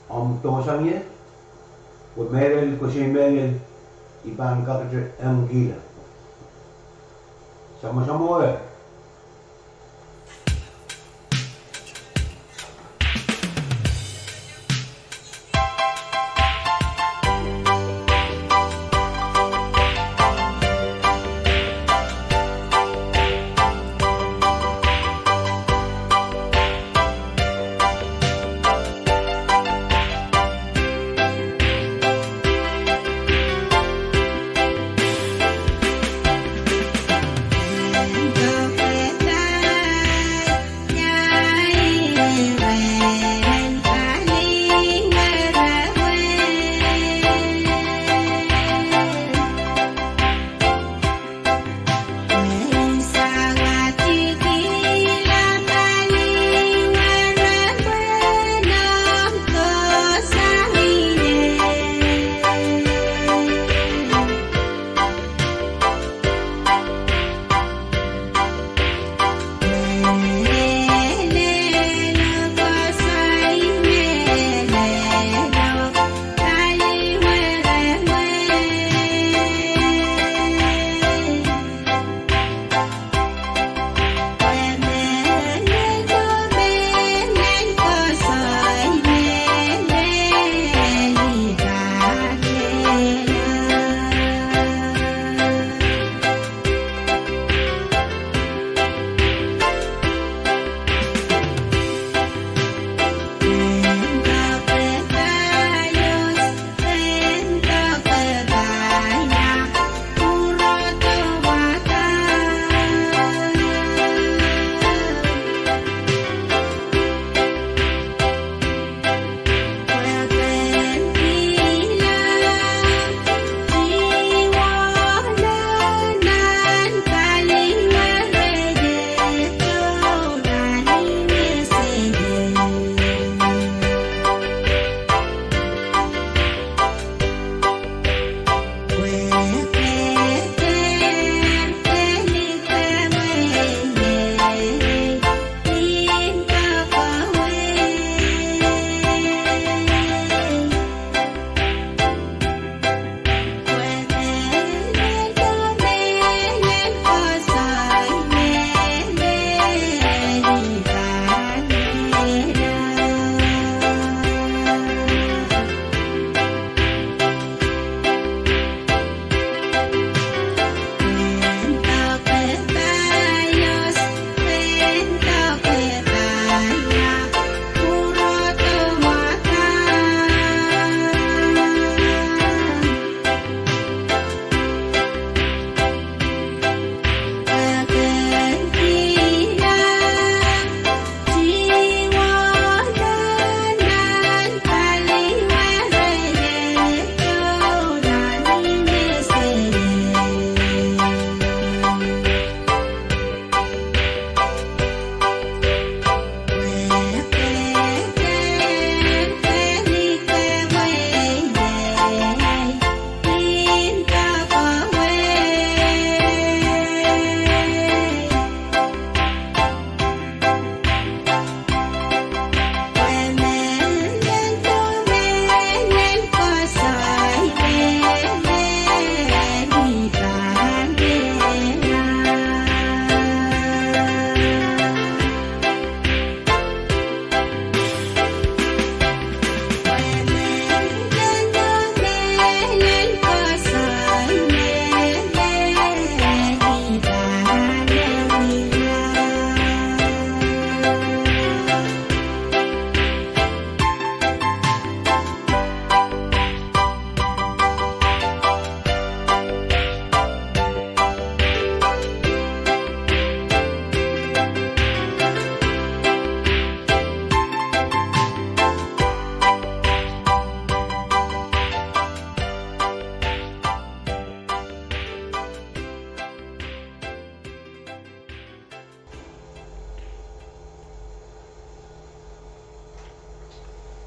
omw dohsang ie, pwe mehlel, koasoi mehlel, I pahn kakete engkihla. Samwasamwahu.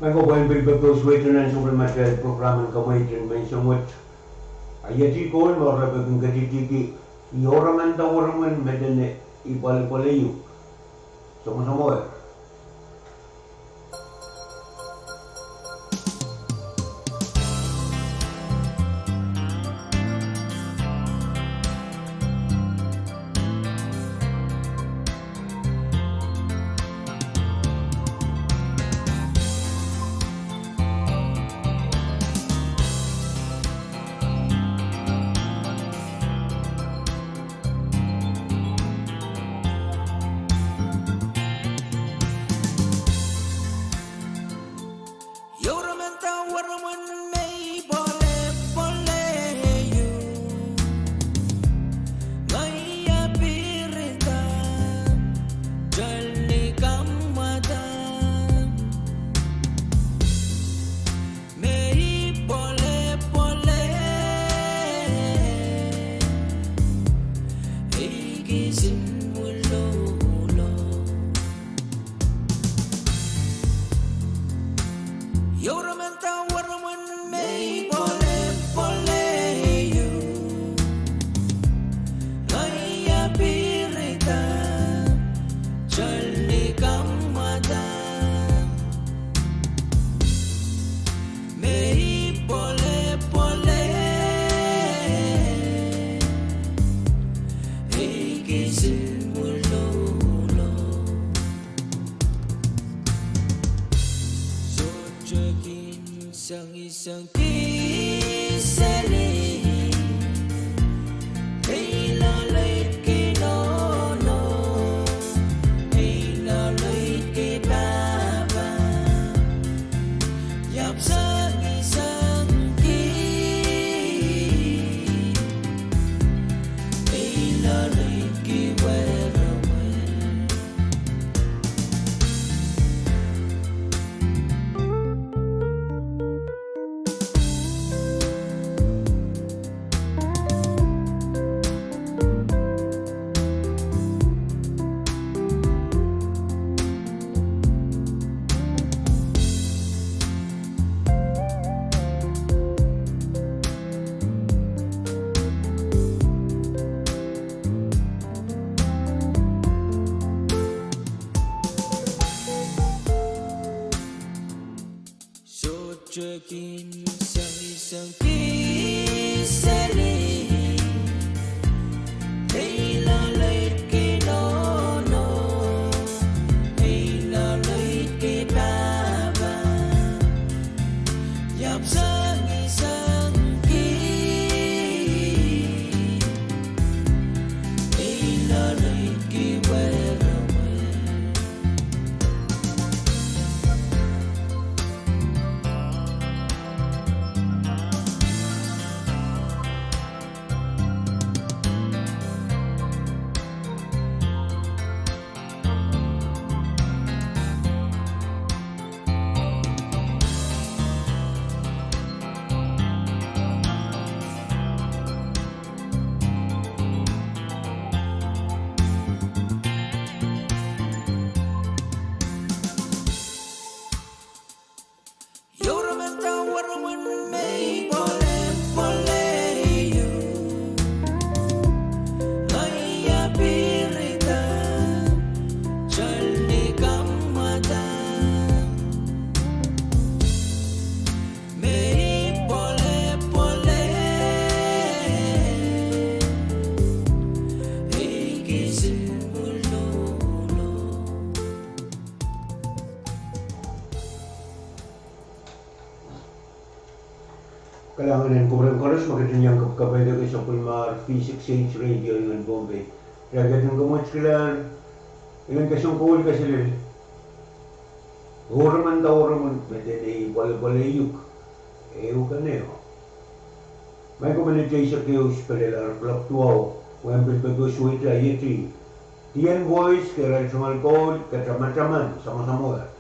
Maing ko, pwehn pil pekeusuwete nan sapwellimatail program en Kamweiten Menseng wet. A iet ih koul me re pil kin ketihtihki Ioramanda Weremwen me dene Ipwalipwal Ehiuk. Samwasamwahu. Ioramanda Weremwen me Ipwalipwal Ehiuk, ngehi apirida, kitail ni kamwadang me Ipwalipwal Ehiuk, ei kisin mwulohlo. Ioramanda Weremwen me Ipwalipwal Ehiuk, ngehi apirida, kitail ni kamwadang me Ipwalipwal Ehiuk, ei kisin mwulohlo. Sohte kin sengiseng ki seli, ei loaloid ki nohno, ei loaloid ki pahpa, iap sengiseng ki, ei loaloid ki werewei. Sohte kin sengiseng ki seli, ei loaloid ki nohno, ei loaloid ki pahpa, iap sengiseng ki, ei loaloid ki werewei. Ioramanda Weremwen me Ipwalipwal Ehiuk, ngehi apirida, kitail ni kamwadang me Ipwalipwal Ehiuk, ei kisin mwulohlo. Kalahngan en kupwuren koaros me ketin iang kapkapeidek sapwellimatail V six H Radio en Pohnpei. Irail ketin kamwekid kilang, iren kesempwal kaselel. Ioramanda Weremwen me dene Ipwalipwal Ehiuk, ehu kan ehu. Maing ko, minit eisek ehu sipelel ar kuloak duwau, pwehn pil pekeusuwete iet ih. Dien Boys, Kehrail Tungoal Koul, Ke Tamataman, samwasamwahu.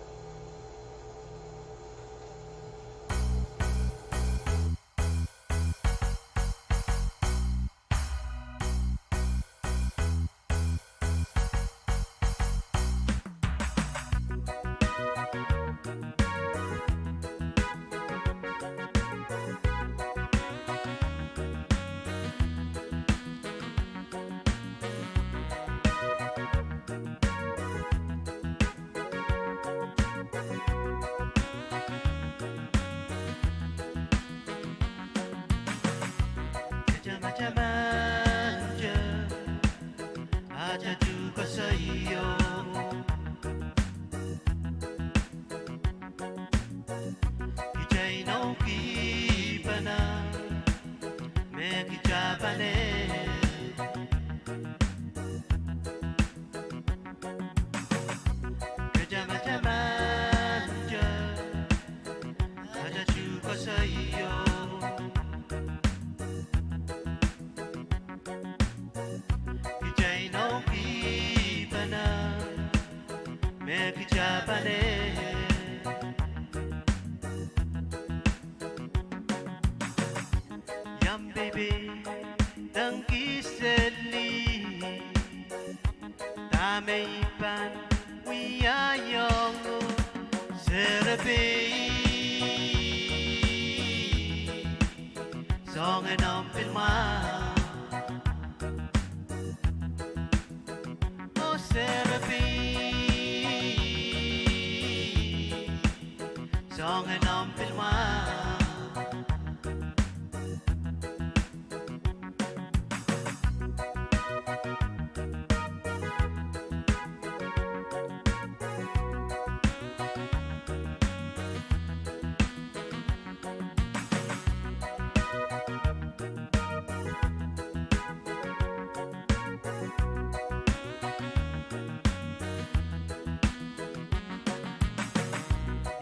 Ataman, atail tuhkehn koasoio. Kitail inoukihpene me kitail pahn Kitail mataman, atail tuhkehn koasoio. Kitail inoukihpene me kitail pahn Iang peipeidong kis seli, dahme I pahn wiahiong, oh serepein, soangen omw pil mwahu. Oh serepein, soangen omw pil mwahu.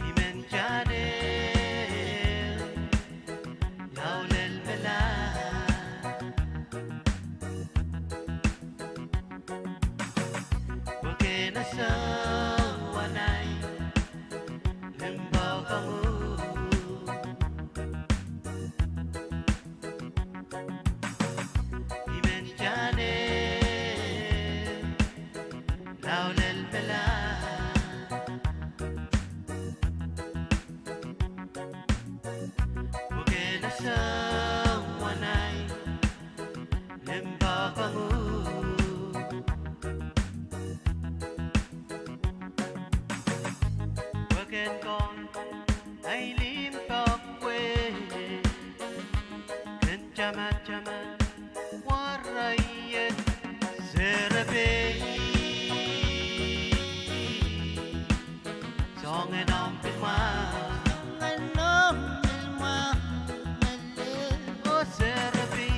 I men tane lao lel mela, pwehki e sohte wanahi limpoak ong uhk. I men tane lao lel mela, pwehki e sohte wanahi limpoak ong uhk. Pwehki en kohn ahi limpoak wet, ken tamataman warahiet, serepein, soangen omw pil mwahu. Oh serepein,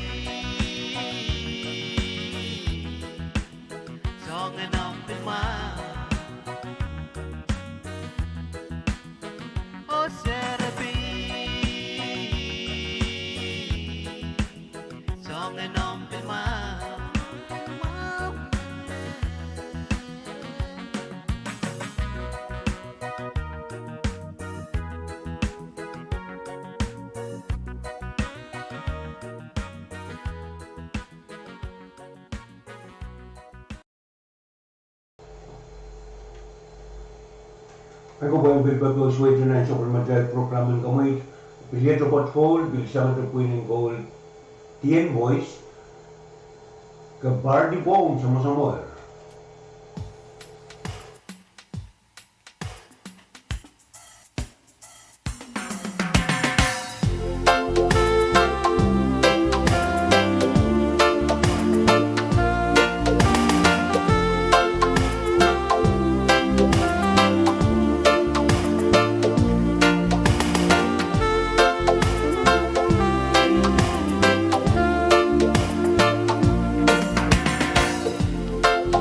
soangen omw pil mwahu. Oh serepein, soangen omw pil mwahu. Ahi ko pwehn pil pepehs wet nan sapwellimatail program en komwi, pil iet pwoat koul, pil sangete pwihn en koul, Dien Voice, ke party pwohng samwasamwar.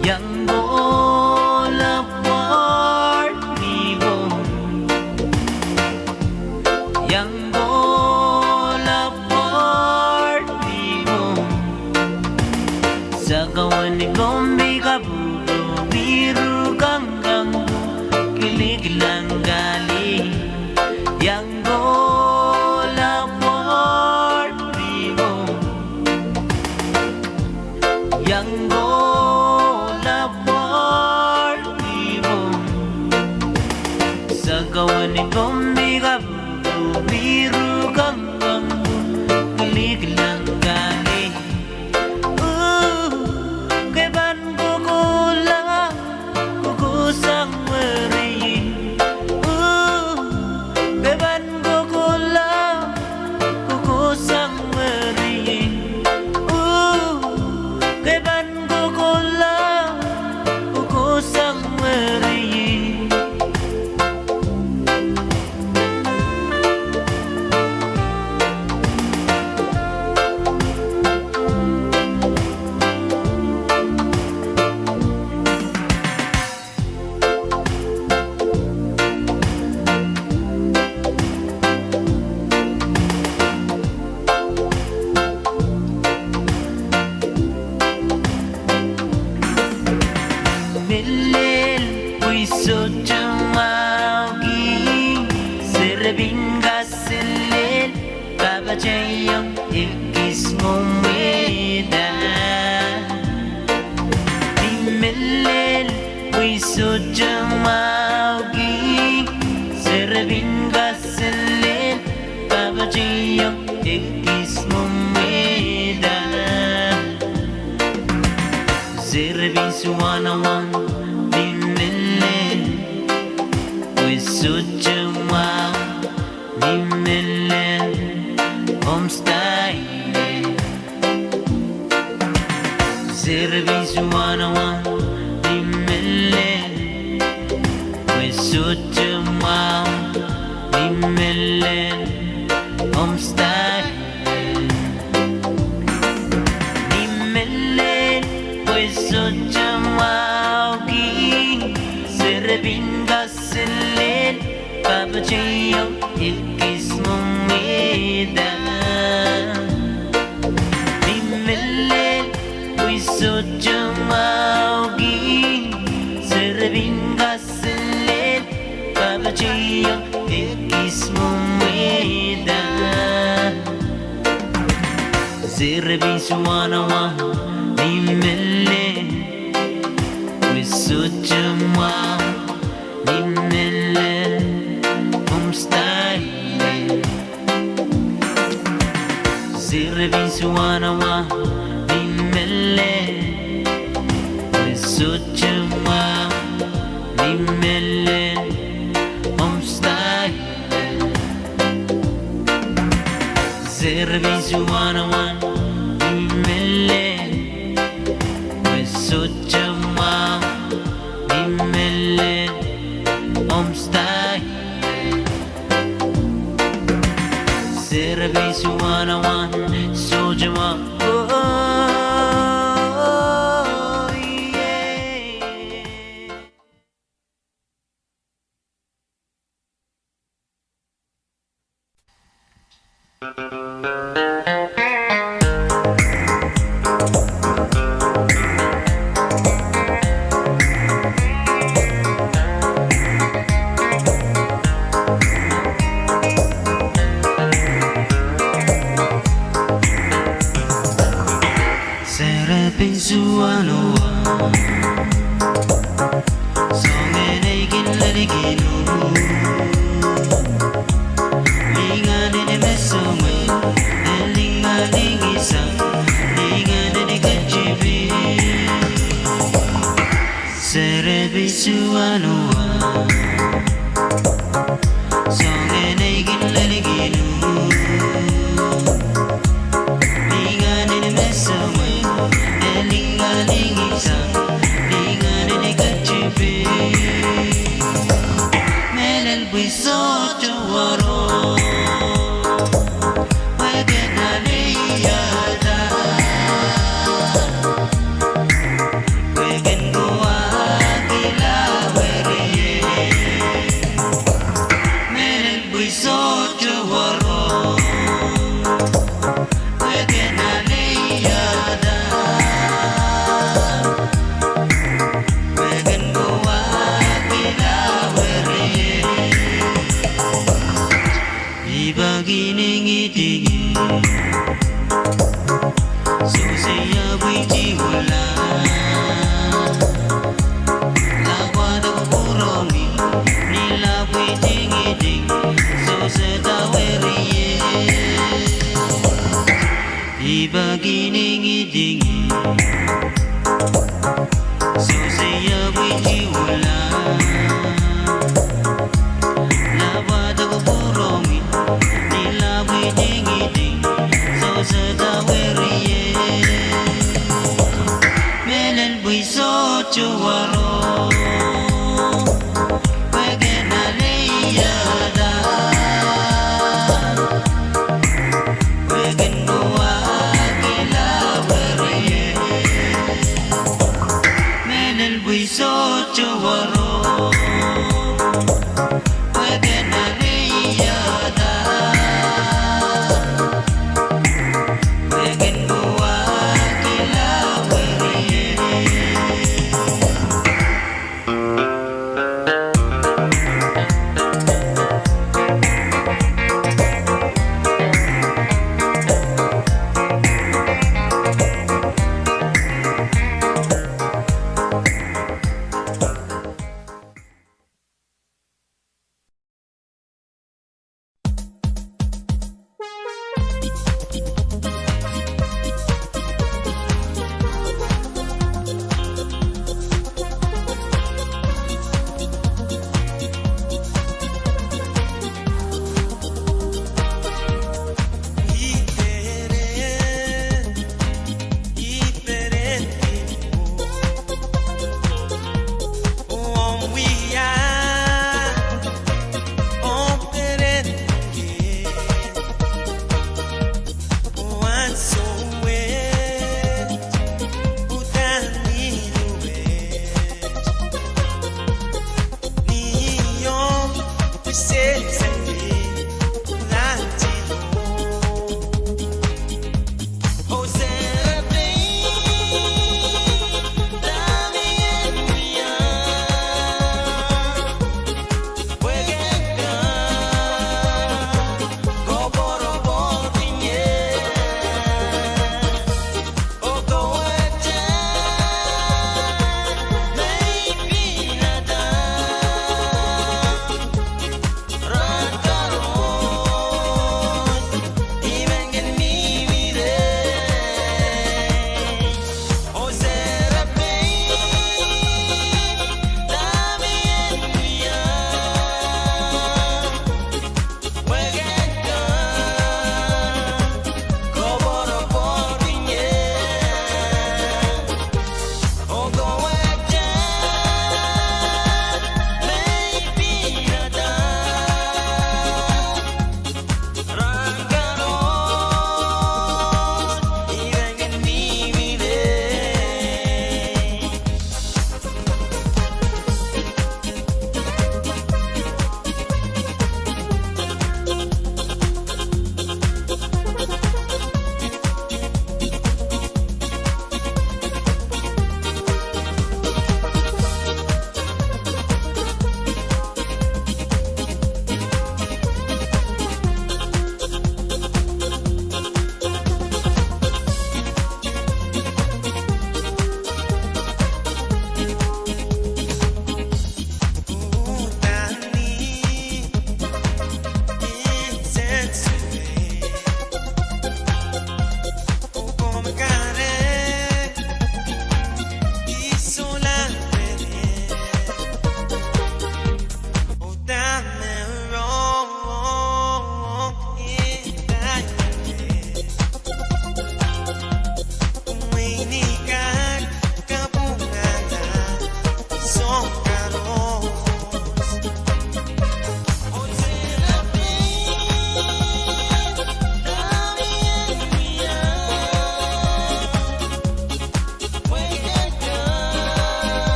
Iang kohla pwoat ni pwong. Iang kohla pwoat ni pwong. Sakau en Pohnpei kapwudo piru kangkang, kilikilang kali. Iang kohla pwoat ni pwong. Iang kohla pwoat ni pwong. Sakau en Pohnpei kapwudo piru kangkang, kilikilang kali. Uh, ke pahn kohkohla, kohkohsang mwuri. Uh, ke pahn kohkohla, kohkohsang mwuri. sohte mwahuki, seri pin kaselel, pahpa teiong ekis mwomwehda. Ni mehlel pwe sohte mwahuki, seri pin kaselel, pahpa teiong ekis mwomwehda. Seri pin suwanawan, ni mehlel pwe sohte mwahu, ni mehlel omw style. Seri pin suwanawan, ni mehlel pwe sohte mwahu, ni mehlel omw style. Ni mehlel pwe sohte mwahuki, seri pin kaselel, pahpa teiong ekis mwomwehda. Ni mehlel pwe sohte mwahuki, seri pin kaselel, pahpa teiong ekis mwomwehda. Seri pin suwanawan, ni mehlel pwe sohte mwahu, ni mehlel omw style. Seri pin suwanawan, ni mehlel pwe sohte mwahu, ni mehlel omw style. Seri pin suwanawan, ni mehlel pwe sohte mwahu, ni mehlel omw style. Seri pin suwanawan, sohte mwahu, oh, yeah. Seri pin suwanawan, soangen ei kin lelehki uhk. Lingan en me soangen, e lingan en ngihsang, lingan en ketipin. Seri pin suwanawan, soangen ei kin lelehki uhk. Lingan en me soangen, e lingan en ngihsang, lingan en ketipin. Mehlel pwe sohte warohng, pwe ke nda lei iada. Pwe ken kowa kila weriei. Mehlel pwe sohte warohng, pwe ke nda lei iada. Pwe ken kowa kila weriei. I pahkihdi ngidingih, sewese ia pwihti wela. Lapwada kupwuromwi, ni lapwihdi ngidingih, sewese dahme weriei. I pahkihdi ngidingih, sewese ia pwihti wela. Lapwada kupwuromwi, ni lapwihdi ngidingih, sewese dahme weriei. Mehlel pwe sohte warohng, pwe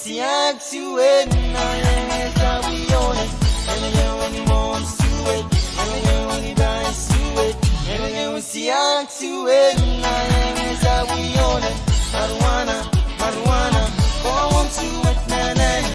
Siang suwed, ngehi ngehi wia siang suwed, ngehi ngehi wia siang suwed, ngehi ngehi wia siang suwed.